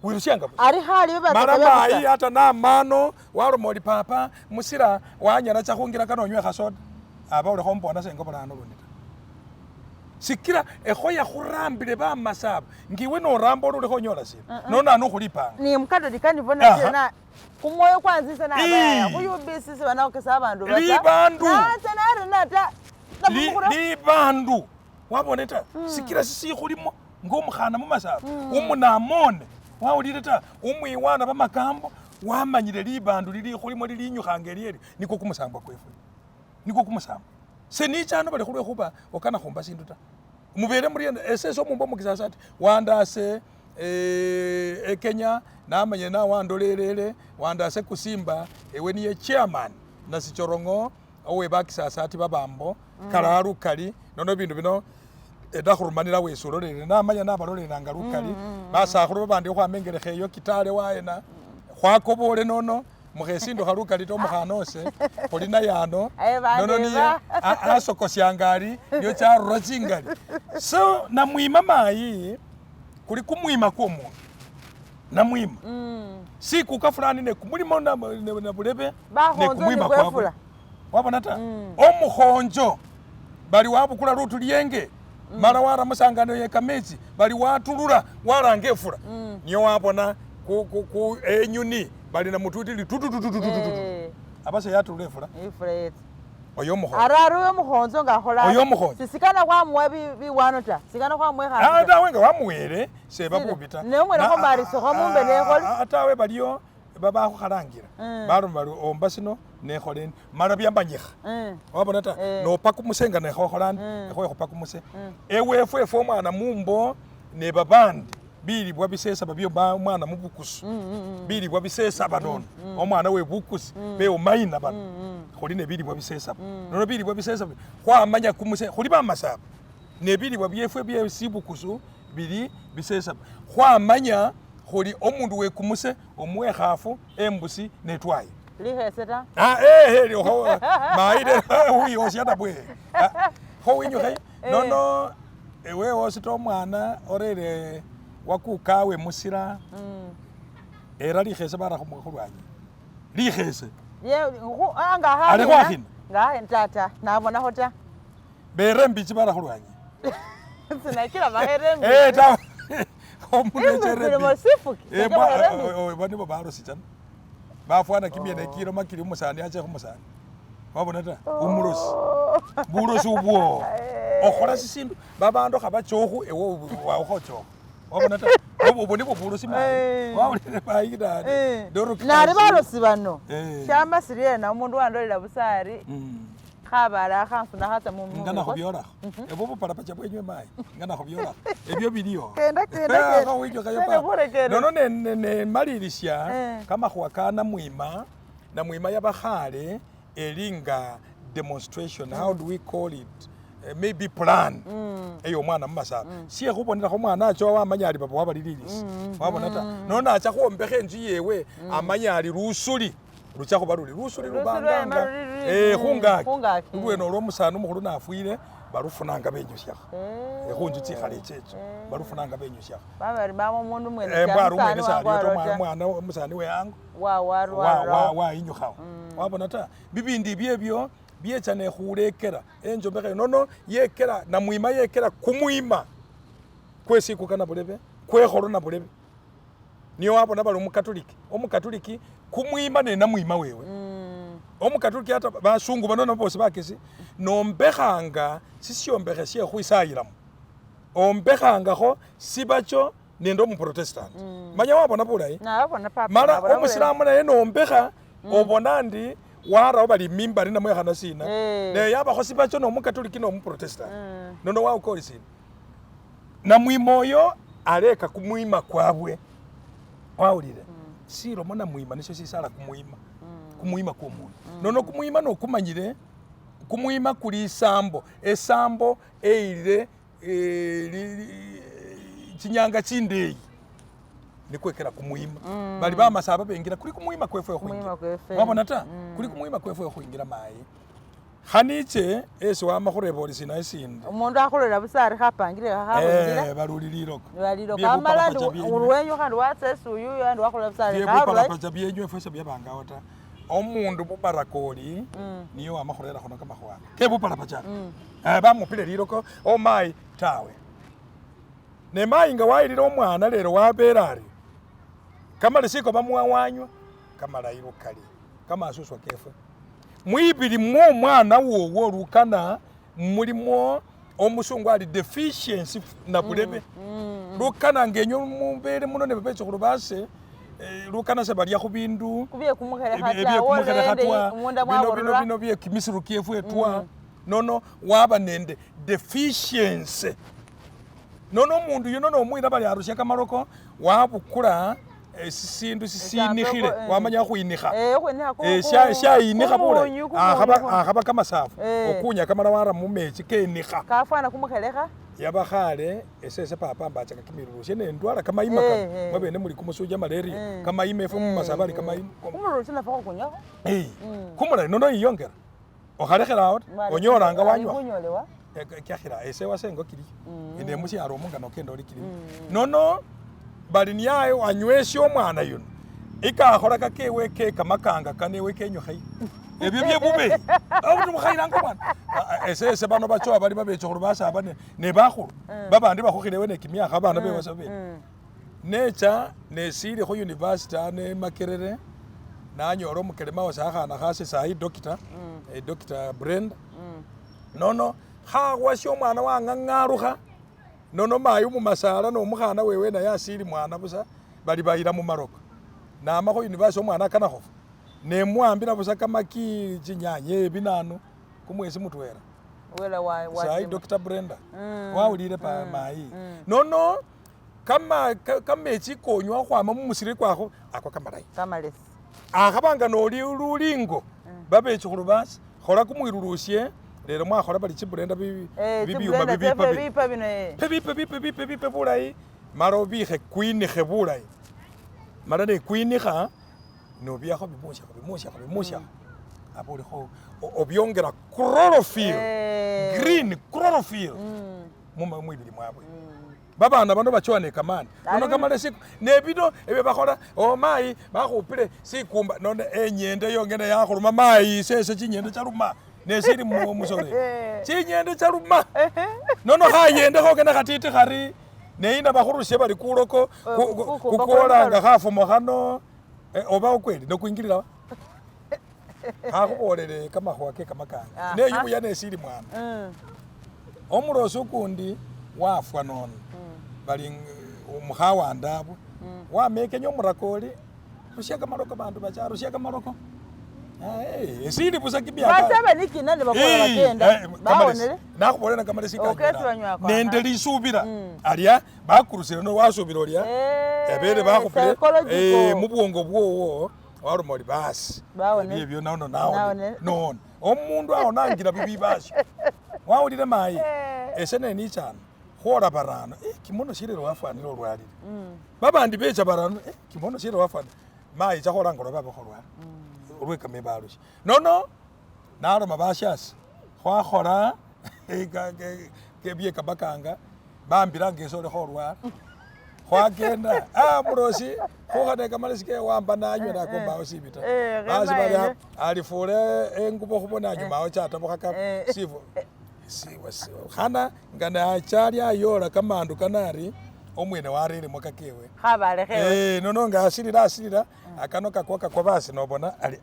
wirusyanga busa ari khali mala bebatsa mayi ata namano waloma oli papa musila wanyala cha khungila kano onywe khasoda aba ulikho ombona sengo bulano lundi ta sikila ekhoya khurambile bamasaba ngiwe noramba oli ulikho onyola sina nonani ukhulipanga ni mukadodi kanivona tena kumwoyo kwanzisa nabaya Ii. khu UBC sibanawokesa abandu bata Libandu. natsa narina ta Libandu wabone ta sikila sisikhulimo ngomukhana mumasaba umunamone wawulile ta umwiwana bamakambo wamanyile libandu lilikhulimo lilinyukhanga elielyo niko kumusambwa kwefwe niko kumusambwa senichano bali khulwekhuba okana khumba sindu ta mubele muriena esese omumba omukisasa ati wandase ekenya namanyile nawandolelele wandase kusimba ewe niye chairman nasichorongo owe bakisasa ati babambo kalaa lukali nono bindu bino endakhurumanila wesi ololele namanya nabalolelanga lukali basakhulu babandi khukhwama engelekha eyo kitale wayena khwakobole nono mukhesindukha lukali ta omukhana ose khuli naye ano Aye, nono bandeba. niye asokosyanga ali niyo charura chingali so namwima mayi kuli kumwima kwomundu namwima sikuka fulani nekumulimo nabulebe Bakhonzo nekumwima ni kwefula. kwabwe wabona ta omukhonjo Bali wabukula lutulyenge mala wara musangano ye kametsi bali watulula walanga efula niyo wabona ku, ku, ku enyuni bali namutwiti litututututututu aba seyatulula efula Ifula yetsa. Oyo omukhonzo. Ari ari oyo omukhonzo nga akhola Oyo omukhonzo. Sisikana khwamuwa biwano ta, sikana khwamuwa ikhabi ta. Tawe nga wamuwele seba bubi ta. Ne omwene khomalisikho mumbe nekhole. Tawe baliyo babakhukhalangila baloma bari omba sino nekhola endi mala byamanyikha. Wabona ta nopa kumuse nga nekhokhola ndi ekhoye khupa kumuse. Ewefwe efwe omwana mumbo ne babandi bilibwa bisesaba bye omwana mubukusu bilibwa bisesaba nono omwana we bukusi be omayina bano khuli ne bilibwa bisesaba nono bilibwa bisesaba khwamanya kumuse khuli bamasaba ne bilibwa byefwe bye sibukusu bili bisesaba khwamanya khuli omundu we kumuse omuwe ekhafu embusi netwaye Likhese ta. Ah, eh, eh, mayile khwiyosya ta bwe. Kho winyukhe nono ewe wosita omwana orere wakukawe musila era likhese bara khulwanyi likhese Ali khwakhina nga tata nabonakho ta bere embitsi bara khulwanyi sinakila bakhere embitsi eh ta omundu echere embitsi bo nibo barosi tsana bafwana kimiene kiloma kili umusani ache khumusani wabona ta umulosi bulosi ubwo okhola sisindu babandu khabachokhu ewe wakhachokha wabona ta obwo nibwo bulosi mayi wawulile mayi nani nari balosi bano shamasiriena omundu wandolela busa ari khabala khanfuna khatsa nga nakhubyolakho ebwo bupalapacha bwenywe mayi nga nakhubyolakho ebyo biliyo kenda kenda kenda nono nemalilisya kamakhuwa ka namwima namwima yabakhale elinga demonstration how do we call it maybe plan eyo omwana mumasaba sie khubonelakho omwana achowa wamanya ali papa wabalililisi wabona ta nono acha khwombekha enzu yewe amanya ali lusuli lucha khuba luli lusuli lubanganga khungaki lulwene olwo omusani omukhulu nafwile balufunanga benyusyakho khunzu tsikhale etsetso balufunanga benyusyakho bari mama omundu mwene mbwari omwene saliyo ta omwana omusani we ango wayinyukhawo wabona ta bibindi byebyo byecha nekhulekela enjombekha nono yekela namwima yekela kumwima kwesikuka nabulebe kwekholo nabulebe niyo wabona bali omukatoliki omukatoliki kumwima ne namwima wewe omukatoliki ata basungu bano nabo bosi bakesi nombekhanga sisyombekhe she khwisayilamo ombekhangakho sibacho nende omuprotestant manya wabona bulayi mala omusilamu naye nombekha obona ndi warawo bali mimbari namwe khana sina ne yabakho sibacho nomukatoliki nomuprotestant nono wawuka sina namwima oyo aleka kumwima kwabwe wawulile silomo namwima nisho sisala kumwima kumwima kwomundu nono kumwima nokumanyile kumwima kuli isambo esambo eyilile chinyanga chindeyi nikwekela kumwima bali bamasaba bengila kuli kumwima kwefwe khwingira wabona ta kuli kumwima kwefwe khwingira mayi khaniche esi wama khureba ori sina esindi omundu akhulola busa ari khapangile khakhwingira baluli liloko baliloko amala ulwenyu khandi watsa esuyuyu andi wakhulola busa ari byebupalapacha byenywe efwe sebyabangawo ta omundu bubarakoli niyo wama khurera khuno kamakhuwa kebupalapacha bamupile liloko omayi tawe ne mayi nga wayilile omwana lelo wabele ari kamalisiko bamuwa wanywa kamalayi lukali kamasuswa kefwe mwibili mwo omwana wowo lukana mulimo omusungu ali deficiency nabulebe lukana ngenywe mubele muno ne babechukhulu base lukana sebalya khubindu ebyekumukhelekha twa bino bino byekimisiro kyefwe twa nono waba nende deficiency nono omundu yuno nomwira bali arusya kamaloko wabukula sisindu sisinikhile wamanya khwinikha syayinikha bulayi akhaba kamasafu okunya kamala wara mumechi kenikha kafwana kumukhelekha yabakhale esese papa mbachaka kimiruru sie nendwala kamayima kano mwabene muli kumusuja malaria kamayima efwe mumasaba ali kamayima kumururu sinafakho kunywakho kumulayi nono yiyongera okhalekhelawo ta onyolanga wanywa kyakhila ese wasengo kiliyo ende musyalo omu nga nokenda oli kilimo nono bali niyayo anywesya omwana yuno ikakhola kakewe ke kamakanga kanewe kenyukhayo Ebyo byebubeyi abuti mukhayilanga omwana. Esese bano bachowa bali babechukhulu basaba ne bakhulu babandi bakhukhile ewe ne kimyakha abana bewe sa bene. Necha nesili khu university ano e Makerere nanyola omukelema wase akhana khase sayi doctor, Doctor Brenda. Nono khawasya omwana wang'ang'alukha nono mayi umumasala nomukhana wewe naye asili mwana busa bali bayila mumaloko. Nama khu university omwana akana khufwa. Nemuambila busa kamaki chinyanya ebinanu kumwesi mutwela. Wela wa Sayi watima. Doctor Brenda wawulile pa mayi. Nono kama kamechi konywa khukhwama mumusiri kwakho ako kamalayi. Kamalesi. Akhabanga noli lulingo babechukhulu basi khola kumwilulusye lelo mwakhola bali chiblender bibyuma Tsiblender bibipa tsefe bipa bino pe bipe bipe bipe bipe bulayi mala obikhe kwinikhe bulayi mala nekwinikha nobiakho bimushakho bimushakho bimushakho aba olikho obyongela chlorophyll green chlorophyll mwibili mwabwe. Babana bano bachowa ne kamani nono kamale siku nebino ebyo bakhola o mayi bakhupile sikumba nono enyende yongene yakhuluma mayi sese chinyende chaluma nesili musole chinyende chaluma nono khayende khokene khatiti khari neyina bakhurusye bali kuloko kukwolanga khafumo khano oba okweli nokwingilila khakhubolele kamakhuwa ke kamakanga neyubuya nesili mwana. Omulosi ukundi wafwa nono bali mukhawandabwe wamekenya omurakoli rusya kamaloko bandu bacha rusya kamaloko esili busa kimiaka Basaba nikina ne bakola bakenda bawonele nakhubolera kamalesi Okesi banywako, nende lisubila alia bakurusile no wasubila olia ebele bakhupile mubwongo bwowo waloma oli basi Bawonele. ebyo nono nawone nono omundu awonangila bibibasyo wawulile mayi ese nenichana khwola barano kimono shilelo wafwanile olwalile babandi becha barano kimono shilelo wafwanile mayi cha khola ngolwa baba kholwala olwekama ebalusya nono naloma bashasi khwakhola byekamakanga bambilanga ese olikho olwala khwakenda mulosi khukhane kamalesi kewamba nanywa nakombawo sibi ta basi bali alifule engubo khubona anyumawo chatabukhaka sifo khana nga nachali ayola kamandu kanari omwene wareremo kakewe khabalekhewe nono nga asilila asilila akano kakwa kakwa basi nobona ali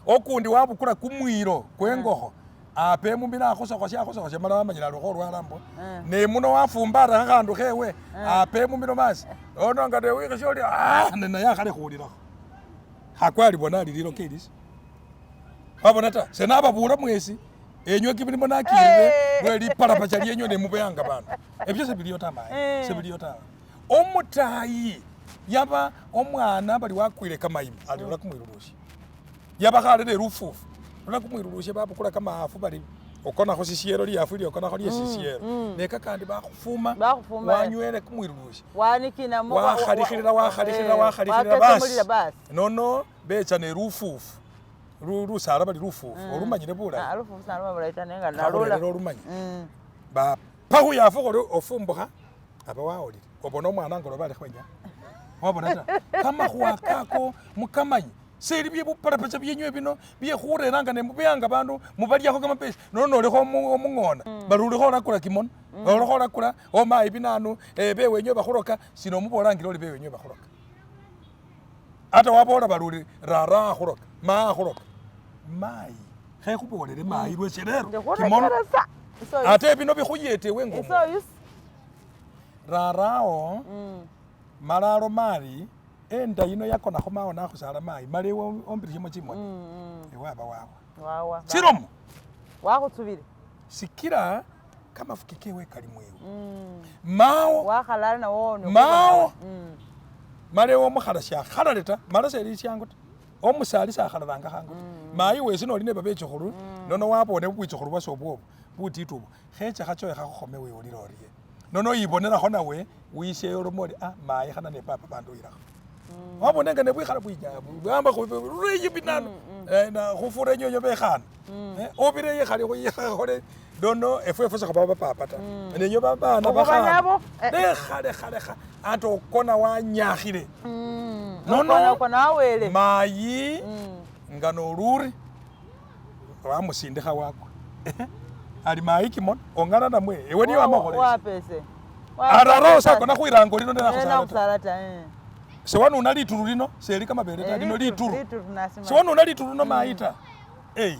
okundi wabukula kumwilo kwengokho ape mumila akhusokhosya akhusokhosya mala wamanyila ali kholwala mbo nemuno wafumbara khakhandu khewe ape mumilo masi ono nga newikhisya oli nenaye akhale khulilakho khakwalibona ali lilo kelisi wabona ta senababula mwesi enywe kimilimo nakilile lwe lipalapacha lyenywe nemubeyanga bandu ebyo sebiliyo ta mayi sebiliyo tawe. Omutayi yaba omwana bali wakwile kamayima aliola kumwilulusya yaba khalere lufufu ola kumwilulusya babukula kamafu bali okonakho sisielo liafu liokonakho lye sisielo nekakandi bakhufuma wanywele kumwilulusya wanikinamo wakhalikhilila wakhalikhilila wakhalikhilila basi nono becha ne lufufu lusala bali lufufu olumanyile bulayi lufufu sinaluma bulayi ta nenga nalula olumanye bapa khuyafu kholi ofumbukha aba wawulile obona omwana ngoloba ali khwenya wabona ta kamakhuwa kako mukamanye seli bye buparapacha byenywe bino byekhureranga nemubeyanga bandu mubalyakho kamapesa nono nolikho omung'ona bali ulikho olakula kimono olikho olakula omayi binanu bewenywe bakhuloka sino omubolangile oli bewenywe bakhuloka ata wabola bali uli rara akhuloka ma akhuloka mayi khekhubolele mayi lweshe lero kimono ate bino bikhuyete ewe ngomo rarawo malalo mali enda yino yakonakho mawo nakhusala mayi mala ewe ombilishemo chimoni ewe aba wawa chilomo wakhutsubile sikila kamafuki kewe kali mwewe mawo wakhalala nawo mawo mala ewe omukhala syakhalale ta mala seli syangu ta omusali sakhalalanga khangu ta mayi wesi noli ne babechukhulu nono wabone bubwichukhulu bwase obwobwo butiti obwo khecha khachowe khakhukhome wewulile orye nono yibonerakho nawe wisyeyo oloma oli mayi khana ne papa banduyilakho wabona nga nebwikhala bwinyabu bwamba reye binanu khufura enyonyo bekhana obireye khali khuyikhole nono efwe sekhubaba bapapa ta nenyo babana bakhana nekhalekhalekha ate okona wanyakhile nono mayi Nga noluri wamusindikha wakwa ali mayi kimoni ongana namwe ewe niyo wama Wapese. Arara sakona khwiranga lino nenakhusala ta. Nakhusala ta. Eh. Sewanuna lituru lino seli kamabele ta Eh, lino lituru. Lituru nasima. Sewanuna lituru lino mayi ta. Ei.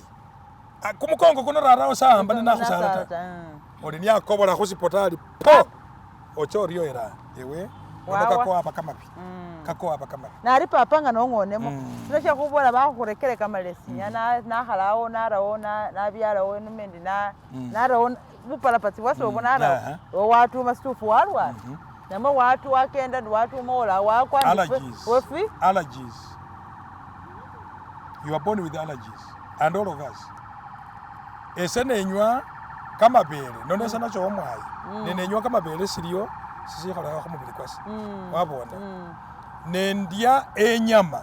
Kumukongo kuno rarao sahamba nenakhusala ta. Oli niakobola khusipotali po ocha oryoera ewe nono Wawa. kakoaba kamabi kakoaba kamabi. Nari papa nga nong'onemo sino shekhubola bakhurekele kamalesi nakhalawo narawo nabyalawo nomendi narawo bupalapatsi bwase obwo narawo watuma situfu walwala namwe watu wakenda watuma ola wakwa Allergies. wefi. Allergies. You are born with allergies and all of us. Ese nenywa kamabele nono ese nacho omwayi nenenywa kamabele silio sisikholekha khumubili kwase wabona nendya enyama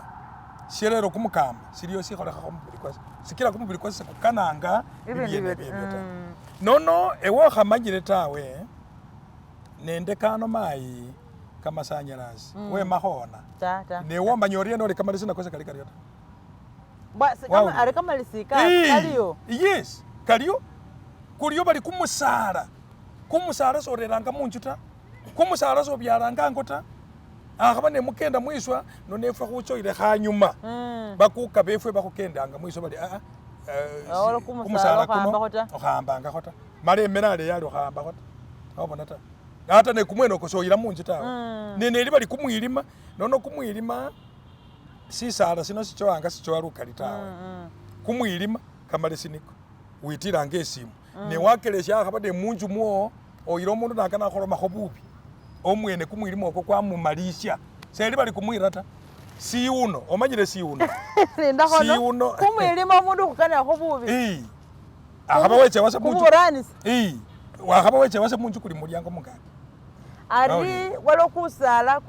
sherero kumukamba silio sikholekha khumubili kwase sikila kumubili kwase sikukananga Ibindu ibyene ibyo. ebyo ta. Nono ewe okhamanyile tawe nende kano mayi kamasanyalasi wemakhona Ta ta. newe omanya oriena ori kamalesi nako sekali kario ta. Bwa Wawulire. ari kamalesi kaliyo. Yes, kaliyo kuliyo bali kumusala kumusala soreranga munju ta kumusala sobyalanga ango ta akhaba nemukenda mwiswa nonefwe khuchoile khanyuma bakuka befwe bakhukendanga mwiswa bali aa Olo kumusala okhambakho ta. okhambangakho ta mala emere aleyi ali okhambakho ta wabona ta ata nekumwene okwo soyila munju tawe neneli bali kumwilima nono kumwilima sisala sino sichowanga sichowa lukali tawe kumwilima kamalesi niko witilanga esimu newakelesya akhaba nemunju mwo oyila omundu nakana akholomakho bubi omwene kumwilima okwo kwamumalisya seli bali kumwira ta siuno omanyile siuno. Lindakhono Siuno. kumwilima omundu khukanakho bubi. Ii akhaba wecha wase munju Kumuburanisa. ii wakhaba wecha wase munju kuli mulyango mungaki. Ari Wawulire. waliwo kusala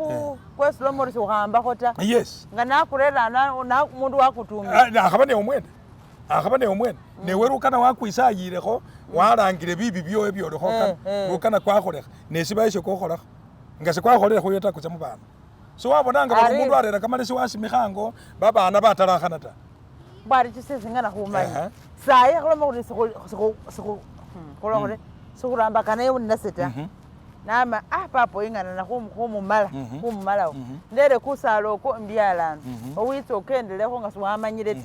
kwesilomori siukhambakho ta. Yes. Nga nakurera mundu wakutumile. Akhaba neomwene akhaba neomwene newe lukana wakwisayilekho walangile bibi byowe byolikho Eh, eh. lukana kwakholekha nesibayo shekokholakho nga sekwakholele khuyo ta kutsa mubana so wabonanga bali Ari- omundu arera kamalesi wasimikha ango babana batalakhana ta. Bwari chisesingana khumanya Aha. sayi khuloma khuri khuloma khuri sikhurambakana ewe nase ta nama papa oyingana khumumala khumumalawo ndere kusala okwo mbyalano owitsa okendelekho nga siwamanyile ta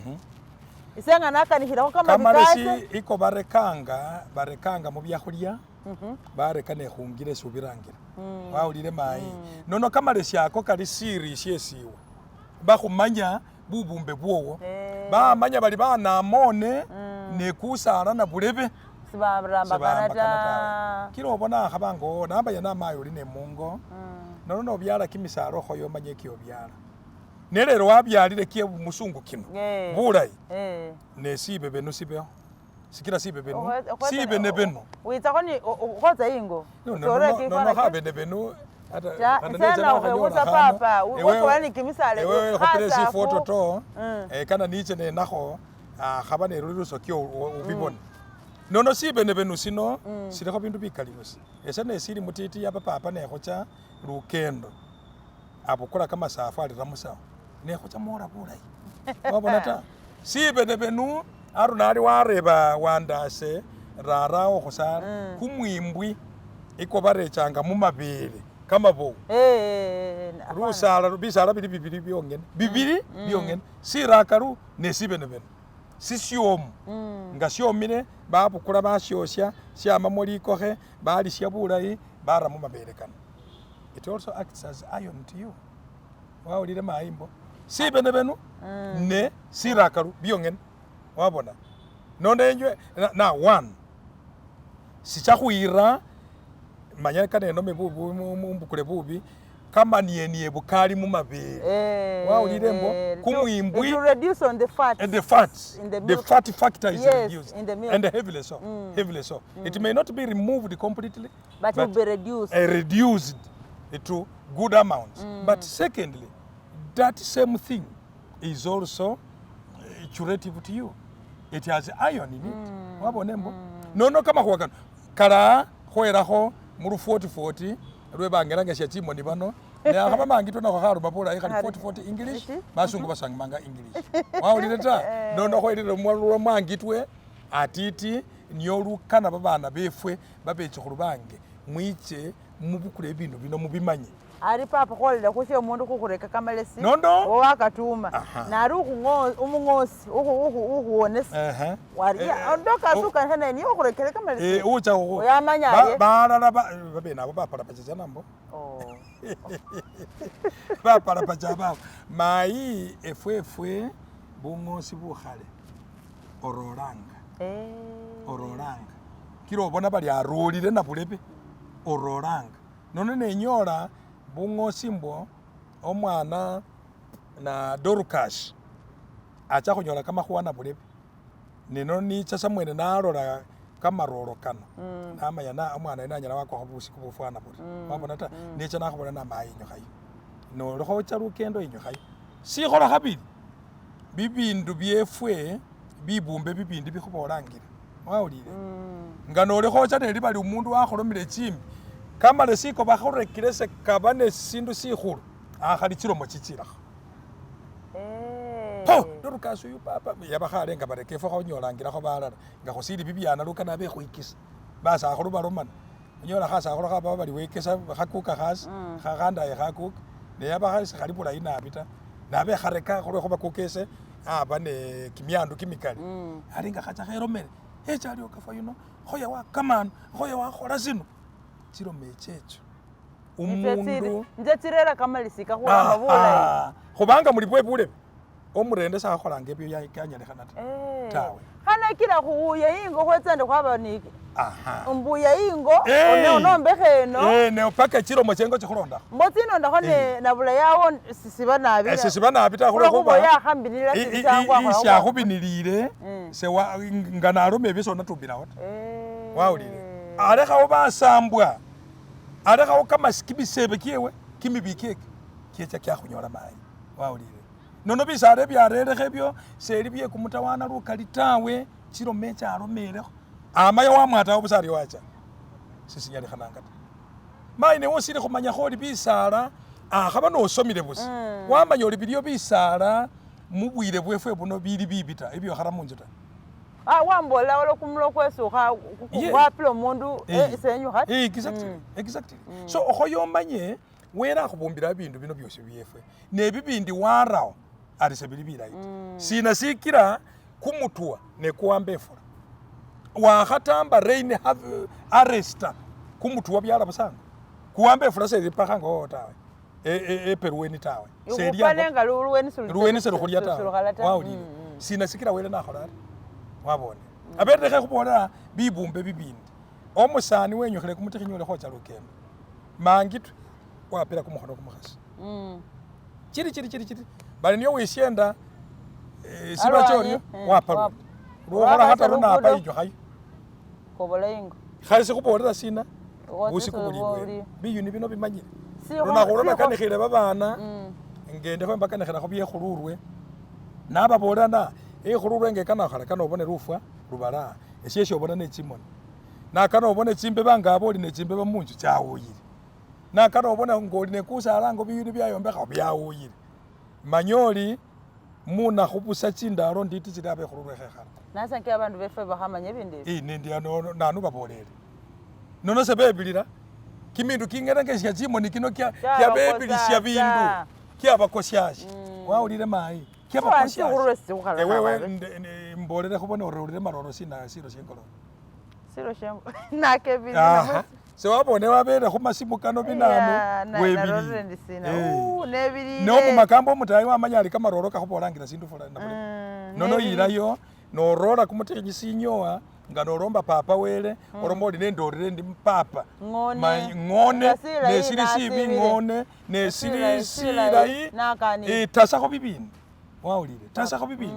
ise nga nakanikhilekho kamabi kase. Kamalesi iko barekanga barekanga mubyakhulya bareka nekhungila esi ubirangira wawulile mayi nono kamalesi ako kali siri syesiwe bakhumanya bubumbe bwowo Eh. bamanya bali banamone nekusala nabulebe Sibarambakana sebahambakana ta. tawe kila obona akhaba ngo nambanya namayi oli nemungo nono nobyala kimisala okhoya omanye kyobyala nelelo wabyalile kye musungu kino Eh. bulayi Eh. nesibe benu sibeho sikila sibe benu Okhwe- sibe ne benu witsakho ni ukhotsa ingo nono khabene benu ata Ta- khanda ese necha nawe nakhonyola usa khano. papa, Ewe- wakola ni kimisale, ewe khupile khasafu. sifoto to Mm. kana niche nenakho akhaba neruli sokyo ubibone nono sibene benu sino silikho bindu bikali busa ese nesili mutiti yaba papa nekhucha lukendo abukula kamasafu alira musawo nekhucha mwola bulayi wabona ta sibene benu aruna ali wareba wandase rarawo khusala kumwimbwi iko barechanga mumabele kamabowu lusala bisala bili bibili byongene bibili byongene sirakalu nesibenebene sisyomu nga syomile babukula basyosya syamamo likokhe balisya bulayi bara mumabele kano. It also acts as iron to you. Wawulile mayimbo sibenebenu ne sirakalu byongene wabona nono enywe na one sichakhwira manya kanenome bubi mbukule bubi kamanienie bukali mumabele wawulile mbo kumwimbwi It will reduce on the fat. And the fats, In the the milk. fat factor is Yes, reduced. in the milk. And heavily so, heavily so. It may not be removed completely, But it will be reduced. Reduced to good amounts. But secondly, that same thing is also curative to you. It has iron in it. Wabona mbo? Nono kamakhuwa kano kala khwelakho mulu 40-40 lwebangelanga sya chimoni bano Ne akhaba mangitwe nakho kharuma bulayi khali Khali. 40 40 English, Ishi. basungu basangimanga English. Wawulile ta? Nono khwelile lwa mwangitwe atiti nio lukana babana befwe babechukhulu bange mwiche mubukule bibindu bino mubimanye. Ari papa kholele khusye omundu khukhureka kamalesi Nono. owakatuma Aha. nari umung'osi ukhuwonesa Ehe. waria ndokasuka naye niye ukhurekele kamalesi Ucha Oyamanya aye. balala babene abo bapalapacha nambo Oh. bapalapacha babo mayi efwefwe bung'osi bukhale orolanga orolanga kila obona bali arolile nabulebe orolanga nono nenyola bung'osi mbwo omwana na Dorcas acha khunyola kamakhuwa nabulebe neno nicha samwene nalola kamarolo kano namanya na omwana yuno anyala wakwakho busiku bufwana buri wabona ta necha nakhubola namayi inyukhayo nolikho ocha lukendo inyukhayo sikhola khabili bibindu byefwe bibumbe bibindi bikhubolangila wawulile nga nolikho ocha neli bali omundu wakholomile chimbi kamalesi ko bakhurekile sekaba nesindu sikhulu akhali chilomo chichilakho po Dorcas uyu papa yabakhale nga bareka efwe khonyolangilakho balala nga khusili bibyana lukana bekhwikisa basakhulu balomana onyola khasakhulu khaba bali wekesa khakuka khasi khakhandaye khakuka neyaba sekhali bulayi nabi ta nabe khareka khulwekhuba kuka ese aba ne kimyandu kimikali ali nga khacha khelomele echa aliwo kafwa yuno khoya wakamana khoya wakhola sino chilomo echecho omundu nje tsirera kamalesi kakhurama bulayi khubanga muli bwe bulebe omurende sakhakholanga ebyo kanyalikhana ta tawe. Khana kila khuuya ingo khwetsa khwaba ni Aha. mbuya ingo Eh. onombekha eno Eh, ne paka chilomo chengo chikhulondakho mbo tsinondakho ne nabula yawo sisiba nabi sisiba nabi ta khulwekhuba khulwekhuba yakhambilila silichangwa ishakhubinilile sewa nga naloma ebyo sonatubilawo ta wawulile alekhawo basambwa alekhawo kamasi kimisebe kyewe kimibi kyeke kyecha kyakhunyola mayi wawulile nono bisala ebyarelekho ebyo seli byekumutawana lukali tawe chilomo echalomelekho amayo wamwatawo busa aryo wacha sisinyalikhananga ta mayi newe osili khumanyakho oli bisala akhaba nosomile busa wamanya oli bilyo bisala mubwile bwefwe buno bili bibi ta ebyokhara munzu ta wambolela wala kumulo kwesukha Yeah. wapila omundu Eh. senyukha Exactly, exactly. So okhoyo omanye wele akhubumbila bibindu bino byosi byefwe nebibindi warawo ari sebili bilayi ta sina sikila kumutwa nekuwamba efula wakhatamba rain arrester kumutwa byala busango kuwamba efula selipakhanga oo tawe eperuweni tawe ikhupane nga luweni luweni selukhulya tawe wawulile sina sikila wele nakhola ari wabone aberere khekhubolela bibumbe bibindi omusani wenyukhile kumutikhinyi uli khocha lukendo mangitwe wapila kumukhono kumukhasi chili chili chili chili bali niyo wisyenda siba Alwanyi, choryo wapa wapa. lundi lwokhola Wakhacha khataru napa lugudo. injukhayo kobola ingo khasi khubolela sina Oba busiku sisi buli buli. bwene biyuni bino bimanyile Sikho- lunakhu sikho- lwabakanikhile babana ngendekho mbakanikhilakho byekhulurwe nababolela na ekhulurwe ngekana khala kana obone lufwa lubala esyesi obona nechimoni nakana obone chimbeba nga aba oli nechimbeba munzu chawuyile nakana obone ngoli nekusala ngo biyuni byayombekha byawuyile manya oli munakhu busa chindalo nditi chili abe ekhulurwe khekhala nasanke abandu befwe bakhamanya ebindu ebi nindi ano nanu babolele nono sebebilila kimindu kingerengesya chimoni kino kyabebilisya bindu kyabakosyasya wawulile mayi Khurwe sikhukhala ewewe khababe. mbolele khubone orurire maroro sina silo syengolobe silo shengo nakebili sewabone wabele khumasimu kano binanu narorere ndi sina nebilile nomumakambo omutayi wamanya ali kamaroro kakhubolangila sindu fulani nabule nono yilayo norola kumutikhinyi sinyowa nga nolomba papa wele olomba oli nendorere ndi papa Ng'one. Ng'one Nga silayi nesili sibi nasibile. ng'one nesili Silayi, silayi nakanile. tasakho bibindi wawulile tasakho bibindi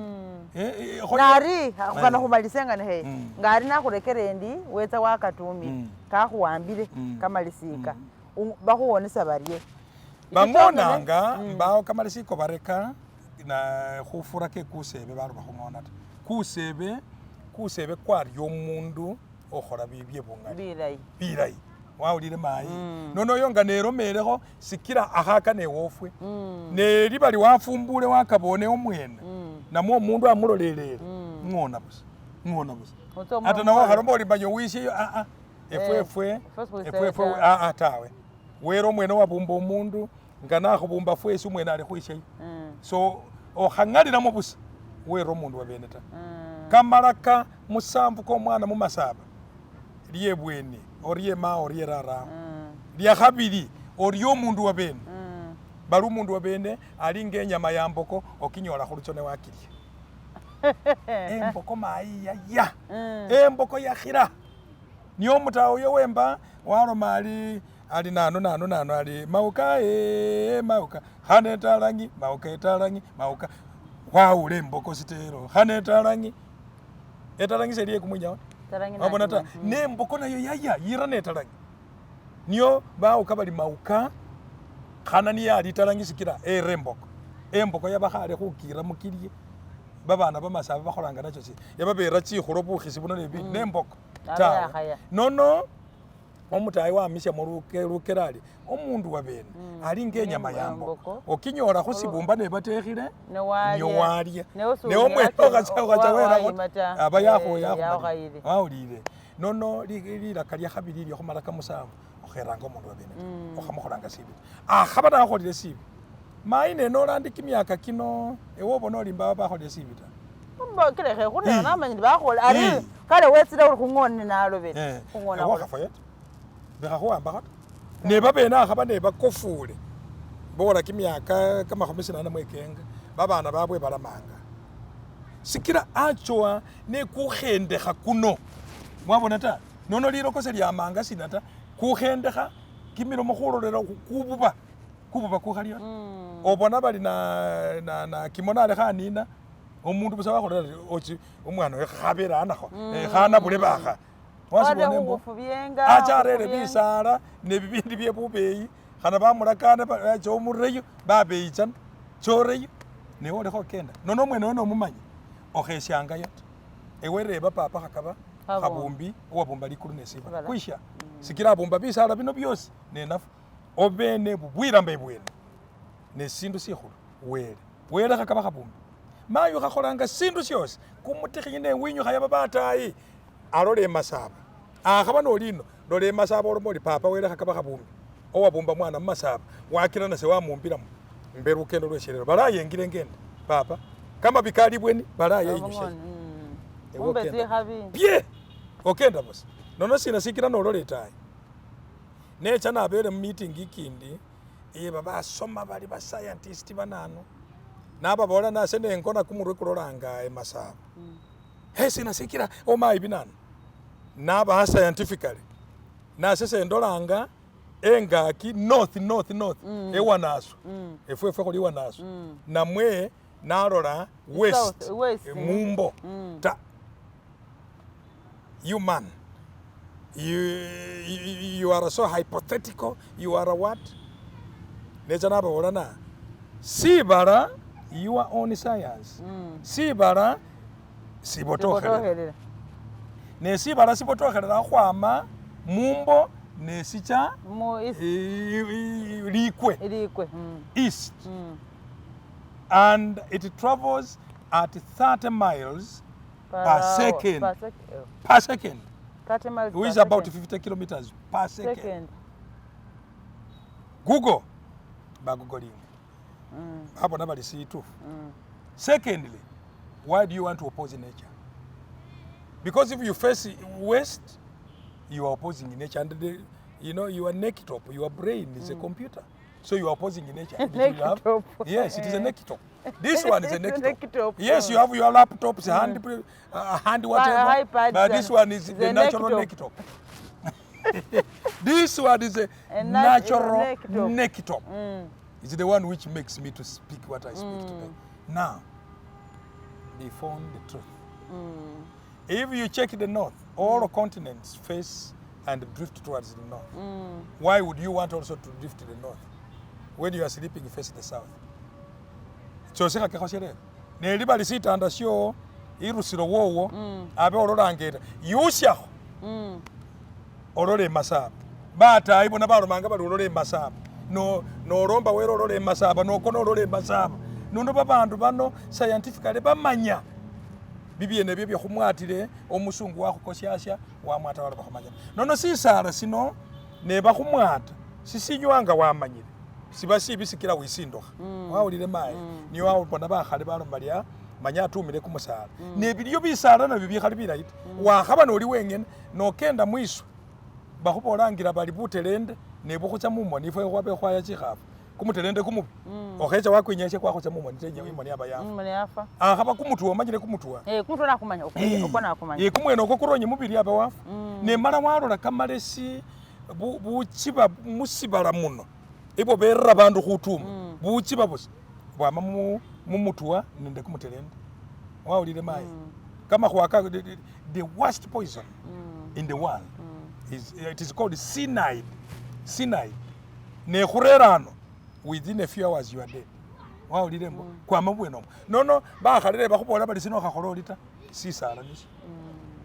nari khana khumalisengane he Mm. ngari nakhurekere endi wetsa wakatumile kakhuwambile kamalisika bakhuwonesa barye bang'onanga mbawo kamalisiko bareka na khufura ke kusebe baloba khung'ona ta kusebe kusebe kwarya omundu okhola bibye bungali bilayi bilayi. Wawulile mayi nono oyo nga nelomelekho sikila akhakana ewe ofwe neliba liwafumbule wakabone omwene namwe omundu amulolelele ng'ona busa ng'ona busa Otsa ata nawe wakhalomba oli manya wisyeyo aa efwe efwe efwe efwe efwe aa tawe wele omwene wabumba omundu nga nakhubumba fwesi omwene ali khwisyeyo so okhang'alilamo busa were omundu wabene ta kamalaka musanvu komwana mumasaba lyebweni orye ma orye rarawo lya khabili orye omundu wabene bali omundu wabene ali nga enyama ya mboko okinyola khulucho newakilya emboko mayi yaya emboko yakhila niyo omutawe oyo wemba waloma ali ali nanu nanu nanu ali mauka ee mauka khana etalangi mauka etalangi mauka khwawula emboko sitelo khana etalangi etalangi seli yekumwinyawo wabona ta nemboko nayo yaya yira netalangi niyo bawuka bali mauka khana niye ali italangi sikila era emboko emboko yabakhale khukira mukilye babana bamasaba bakholanga nacho si yababera chikhulo bukhisi buno nebindi nemboko Aba tawe yakhaya. nono omutayi wamisyamo lukelo ali omundu wabene ali nga enyama ya mboko Emboko. okinyola khusibumba nebatekhile Newalya. newalya Neosuubira neomwene ati okhacha werakho wayima ta. aba Eh, yakhukhayile. wawulile nono lilaka lya khabili lyo khumalaka musanvu okheranga omundu wabene ta okhamukholanga sibi ta akhaba nakholile sibi mayi nenolandi kimyaka kino ewe obona oli mbaba bakholile sibi ta Kilekhe khurera Eh. namanya bakhola ari Eh. kale wetsile uri khung'one nalobele khung'ona ewe okhafoya ta bekhakhuwambakho ta nebabene akhaba nebakofule bola kimyaka kamakhumi sinana mwekenga babana babwe balamanga sikila achowa nekukhendekha kuno mwabona ta nono liloko selyamanga sina ta kukhendekha kimilomo khulolela kububa kububa kukhaliyo ta obona bali na, na, na kimono alekha anina omundu busa wakholela ari ochi omwana oyo khabele anakho khana bule bakha wasibona embo khufubyenga acha arere bisala nebibindi bye bubeyi khana bamulakana acha omureyo babeyi chana choreyo newe olekha okenda nono omwene oyo nomumanya okhesyangayo ta ewe reba papa khakaba Khabumbi. khabumbi owabumba likulu nesibala Sibala. kwisha sikila abumba bisala bino byosi nenafu obene bubwilamba ebwene nesindu sikhulu wele wele khakaba khabumbi mayi khakholanga sindu syosi kumutikhinyi newinyukha yaba batayi alola emasaba akhaba nolino lola emasaba oloma oli papa wele khakaba khabumbi owabumba mwana mumasaba wakila nase wamumbilamo mbe lukendo lweshelelo balayengile ngende papa kamabi kali bweni balaya inyushe Ewe umbe okenda. tsikhabi pye okenda busa nono sina sikila nolola etayi necha nabele mumeeting ikindi eba basoma bali ba scientist banano nababola nase nengona kumurwe kulolanga emasaba he sina sikila omayi binano nabaha scientifically nase sendolanga engaki north north north ewanasu efwe efwe khuli iwanasu namwe nalola west, South, west. mumbo ta you man you, you, you are so hypothetical you are what necha nababola na sibala your own science sibala sibotokhelela Sibotokhelela. nesibala sibotokhelela khukhwama mumbo nesicha Mu east likwe ilikwe. East and it travels at 30 miles per hour, second Per sec per second 30 miles which per is about second. 50 kilometers per second, Second. Google bagooglinga babona bali situfu. Secondly, why do you want to oppose nature? Because if you face west, you are opposing nature, and the, you know your neck top, your brain is a computer, so you are opposing nature. It will Neck top. Yes, it is a neck top. This one is a neck It's a neck top. top. Yes, you have your laptops, hand, hand whatever, iPads but this and one is the the neck natural top. neck top. This one is a A natural neck top. neck top. It's the one which makes me to speak what I speak today. Now, they found the truth. If you check the north, all continents face and drift towards the north. Why would you want also to drift to the north when you are sleeping face the south? Chosi khakhekho neliba lisitanda syo irusilo wowo abe ololanga eta yusyakho olole emasaba. Batayi bona balomanga bari ulole emasaba, no nolomba wele olole emasaba, nokona olole emasaba. Nono babandu bano scientifically bamanya bibyene ebyo byekhumwatile omusungu wakhukosyasya wamwata waloba khumanya ta. Nono sisala sino nebakhumwata sisinywa nga wamanyile siba sibi sikila wisindukha. Wawulile mayi? Nio wabona bakhale baloma bari ah manya atumile kumusala. Ne biliyo bisala nabyo bikhali bilayi ta. Wakhaba noli wengene nokenda mwiswa bakhubolangila bari butelende nebukhutsa mumoni ifwe khwabe khwaya chikhafu kumutelende kumubi okhecha wakwinyesya kwakhutsa mumoni ta imoni yaba yafa. Imoni yafa. Akhaba kumutwa omanyile kumutwa. Eh, kumutwa nakumanya okwo nakumanya. Eh, kumwene okwo kuronye mubili aba wafa. Nemala walola kamalesi buchiba musibala muno ebwo berera bandu khutuma buchiba busa bwama mumutwa nende kumutelende. Wawulile mayi? Kamakhuwa aka the worst poison in the world is it is called cyanide. Cyanide. Nekhurera ano within a few hours you are dead. Wawulile mbu kwama bubwene omwo. Nono bakhalile bakhubolela bari sino okhakhola ori ta sisala nisho.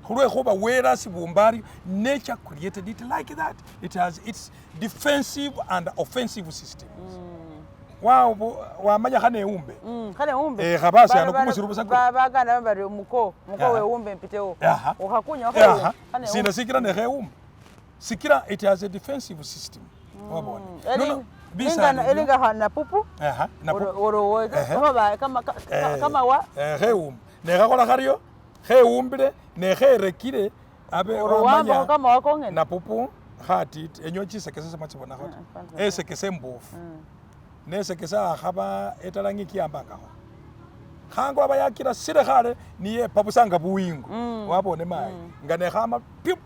Khulwekhuba Wele asibumba ario, nature created it like that. It has its defensive and offensive systems. Wamanya khane eumbe. Khane eumbe. Eh, khaba asi ano kumusiru busa kuri. Baganda bari muko, muko weumbe mpitewo. Ukhakunya khane eumbe. Sina sikira ne kheumbe. Sikira it has a defensive system. Wabona. Nono bisana. Elinga khana pupu. Aha, na pupu. Oro kama kama kama wa. Eh, kheumbe. Ne khakhola khario, kheumbile ne kherekile abe wamanya kama wakongene. Na pupu khatiti enyo chisekese semwachibonakho ta. Esekese embofu. Nesekese akhaba etalangi kiyambangakho. Khango aba yakila sile khale niyepa busa nga buwingo. Wabone mayi. Nga nekhama pyu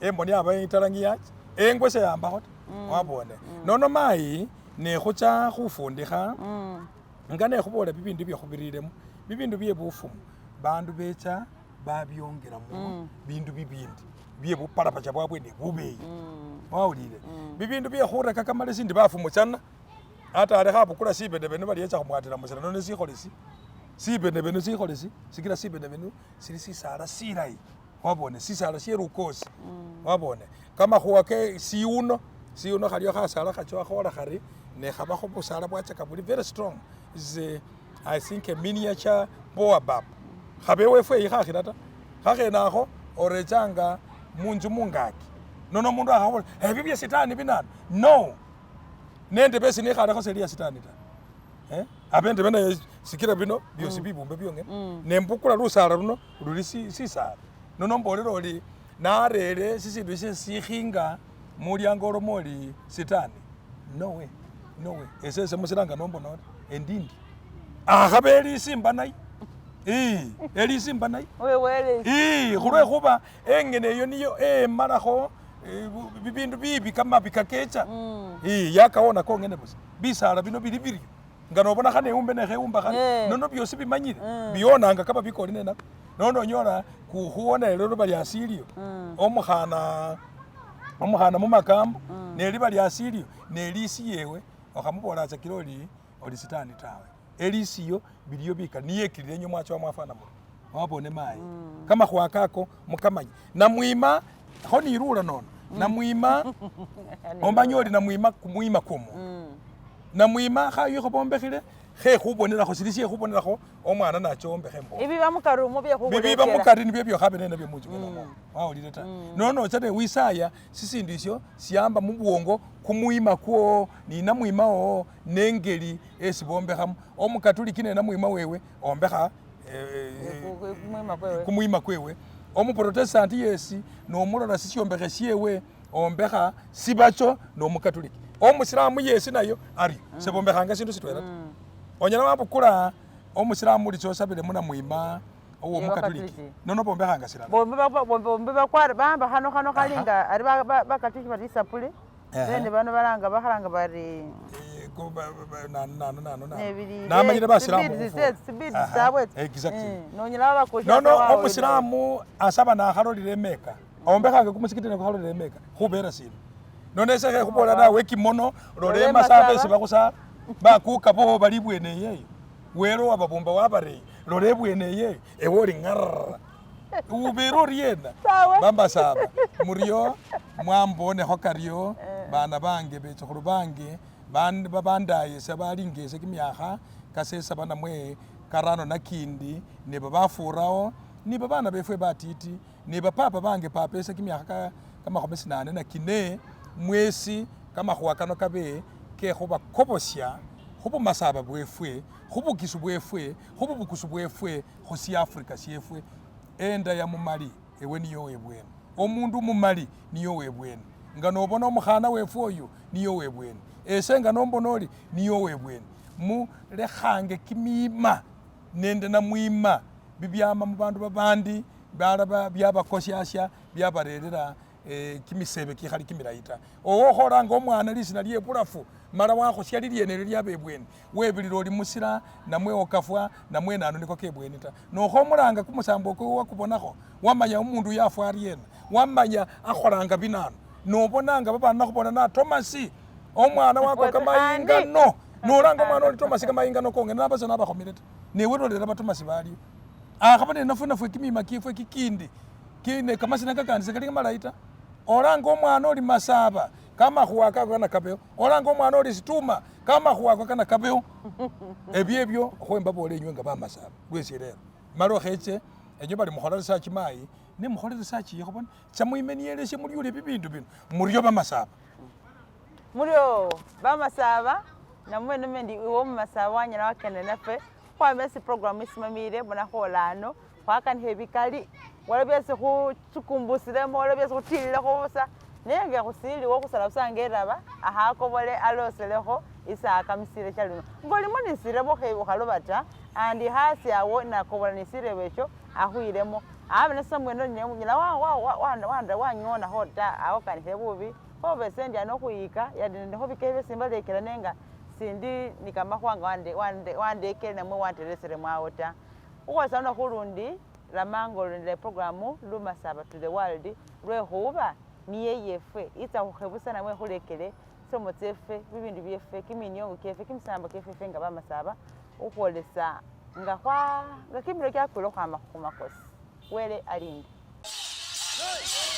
emoni aba italangi yacha engwe seyambakho ta. Wabone. Nono mayi nekhucha khufundikha nga nekhubola bibindu byekhubiriremo bibindu bye bufumu bandu becha babyongelamo bindu bibindi bye buparapacha bwabwe ne bubeyi. Wawulile? Bibindu bye khureka kamalesi ndi bafumu chana ata ali khabukula sibenebene bari yecha khumwatila musila nono sikhole si sibenebene sikhole si sikila sibenebene sili sisala silayi wabone sisala sie lukosi wabone kamakhuwa ke siuno siuno khalio khasala khachowa khola khari nekhabakho busala bwachaka buli very strong is a, I think a miniature baobab khabe wefwe eyi khakhila ta khakhenakho orechanga munzu mungaki nono mundu akhabola ebyo bya sitani binano no nende besi nikhalekho seli ya sitani ta abe ndebe naye sikila bino byosi bibumbe byongene nembukula lusala luno luli sisala nono mbolele oli narere sisindu sye sikhinga mulyango olomo oli sitani no way no way esese musilanga nombona ori endindi akhaba elisimba naye elisimba naye khulwekhuba engene eyo niyo emalakho bibindu bibi kamabi kakecha yakawona kongene busa bisala bino bili biryo nga nobona khane eumbe nekheumba khane nono byosi bimanyile bionanga kaba bikoli nenako nono onyola kukhuwona elelo bali asilio omukhana mumakambo neliba lyasilio nelisi yewe okhamubola kila oli sitani tawe elisiyo biliyo bikali niyekilile enywe mwachowa mwafwana muri wabone mayi kamakhuwa kako mukamanye namwima kho nirura nono namwima omanye oli namwima kumwima kwomundu namwima khayu khobombekhile khekhubonelakho sili shekhubonelakho omwana nachombekhe embofu ibiba mukari umwo bibiba mukari nibyo byokhabe nabyo munzu mwene wawulile ta nono ocha newisaya sisindu isyo siamba mubwongo kumwima kwo ninamwima wowo nengeli esi bombekhamo omukatuliki nenamwima wewe ombekha kumwima kwewe omuprotestanti yesi nomulola sisyombekhe syewe ombekha sibacho nomukatuliki omusilamu yesi nayo ario sebombekhanga sindu sitwela ta onyala wabukula omusilamu uli chosabile munamwima owo mukatuliki nono bombekhanga silala bombi bakwara bamba khano khano khalinga ari bakatuliki bari isapuli bene bano balanga bakhalanga bari namanyile basilamu nono omusilamu asaba nakhalolile emeka ombekhanga kumusikiti nekukhalolile emeka khubera sina nono ese khekhubola nawe kimono lola emasaba esi bakhusaba bakuka bobo bali ibwene eyeyo wele wababumba wabareyi lola ebwene eyeyo ewe oli ng'arara. Ubere oriena? Tawe. Bamasaba murio mwambonekho karyo bana bange bechukhulu bange babandayesa balinga ese kimyakha kasesaba namwe karano nakindi nebabafurawo ni babana befwe batiti ne bapapa bange papa ese kimyakha kamakhumi sinane na kine mwesi kamakhuwa kano kabe kekhubakobosya khubumasaba bwefwe khubukisu bwefwe khububukusu bwefwe khusiafrica syefwe. Enda ya mumali ewe niyo webweni, omundu mumali niyo webweni, nga nobona omukhana wefwe oyu niyo webweni, ese nga nombona oli niyo webweni. Mulekhange kimima nende namwima bibyama mubandu babandi balaba byabakosyasya byabarerera kimisebe kikhali kimilayi ta. Owokholanga omwana lisina lye bulafu mala wakhusya lilyene lyaba ebweni, webilila oli musila namwe okafwa namwe nanu niko kebweni ta. Nokhomulanga kumusambo okwo wakubonakho wamanya omundu uyu afwa aryena, wamanya akholanga binanu, nobonanga babana nakhubona na Tomasi omwana wako kamayingano, nolanga omwana oli Tomasi kamayingano kongene naba senabakhomile ta, newe lolera batomasi balio. Akhaba nenafwe nafwe kimima kyefwe kikindi kine kamasina kakandi sekali kamalayi ta. Olanga omwana oli masaba kamakhuwa kako kana kabeo, olanga omwana oli situma kamakhuwa ako kana kabeo. Ebyo ebyo khwembabola enywe nga bamasaba lwesi lero mala okheche enywe bali mukhola research mayi ne mukhole research yikho bona cha mwimenielesye mulyule bibindu bino murio bamasaba. Murio bamasaba namwe nome ndi iwe omumasaba wanyala wakenda nafwe khwama esi program isimamile bona khola ano khwakanikha ebikali waliwo byesi khuchukumbusilemo waliwo byesi khutililekho busa nenga khusiliwo khusala busa nga eraba akhakobole aloselekho isakamisile shalino ngolimo nisirebo okhaloba ta andi hasi awo nakobola nisirebo esho akhwilemo abe nasa mwene nyala wanyonakho ta awo kanikhile bubi khoba ese ndi ano khuyika yade ndikho bikele byesi mbalekela nenga sindi nikamakhuwa nga wandekele namwe wantereselemo awo ta. Khukhwesa luno khulundi lamanga olondela programu Lumasaba to the world lwekhuba niye yefwe itsa khukhebusa namwe khulekele tsisomo tsefwe bibindu byefwe kiminyongo kyefwe kimisambo kyefwe efwe nga bamasaba ukhwolesa nga nga kimilo kyakwile khukhwama khumakosi. Wele alinde. Hey!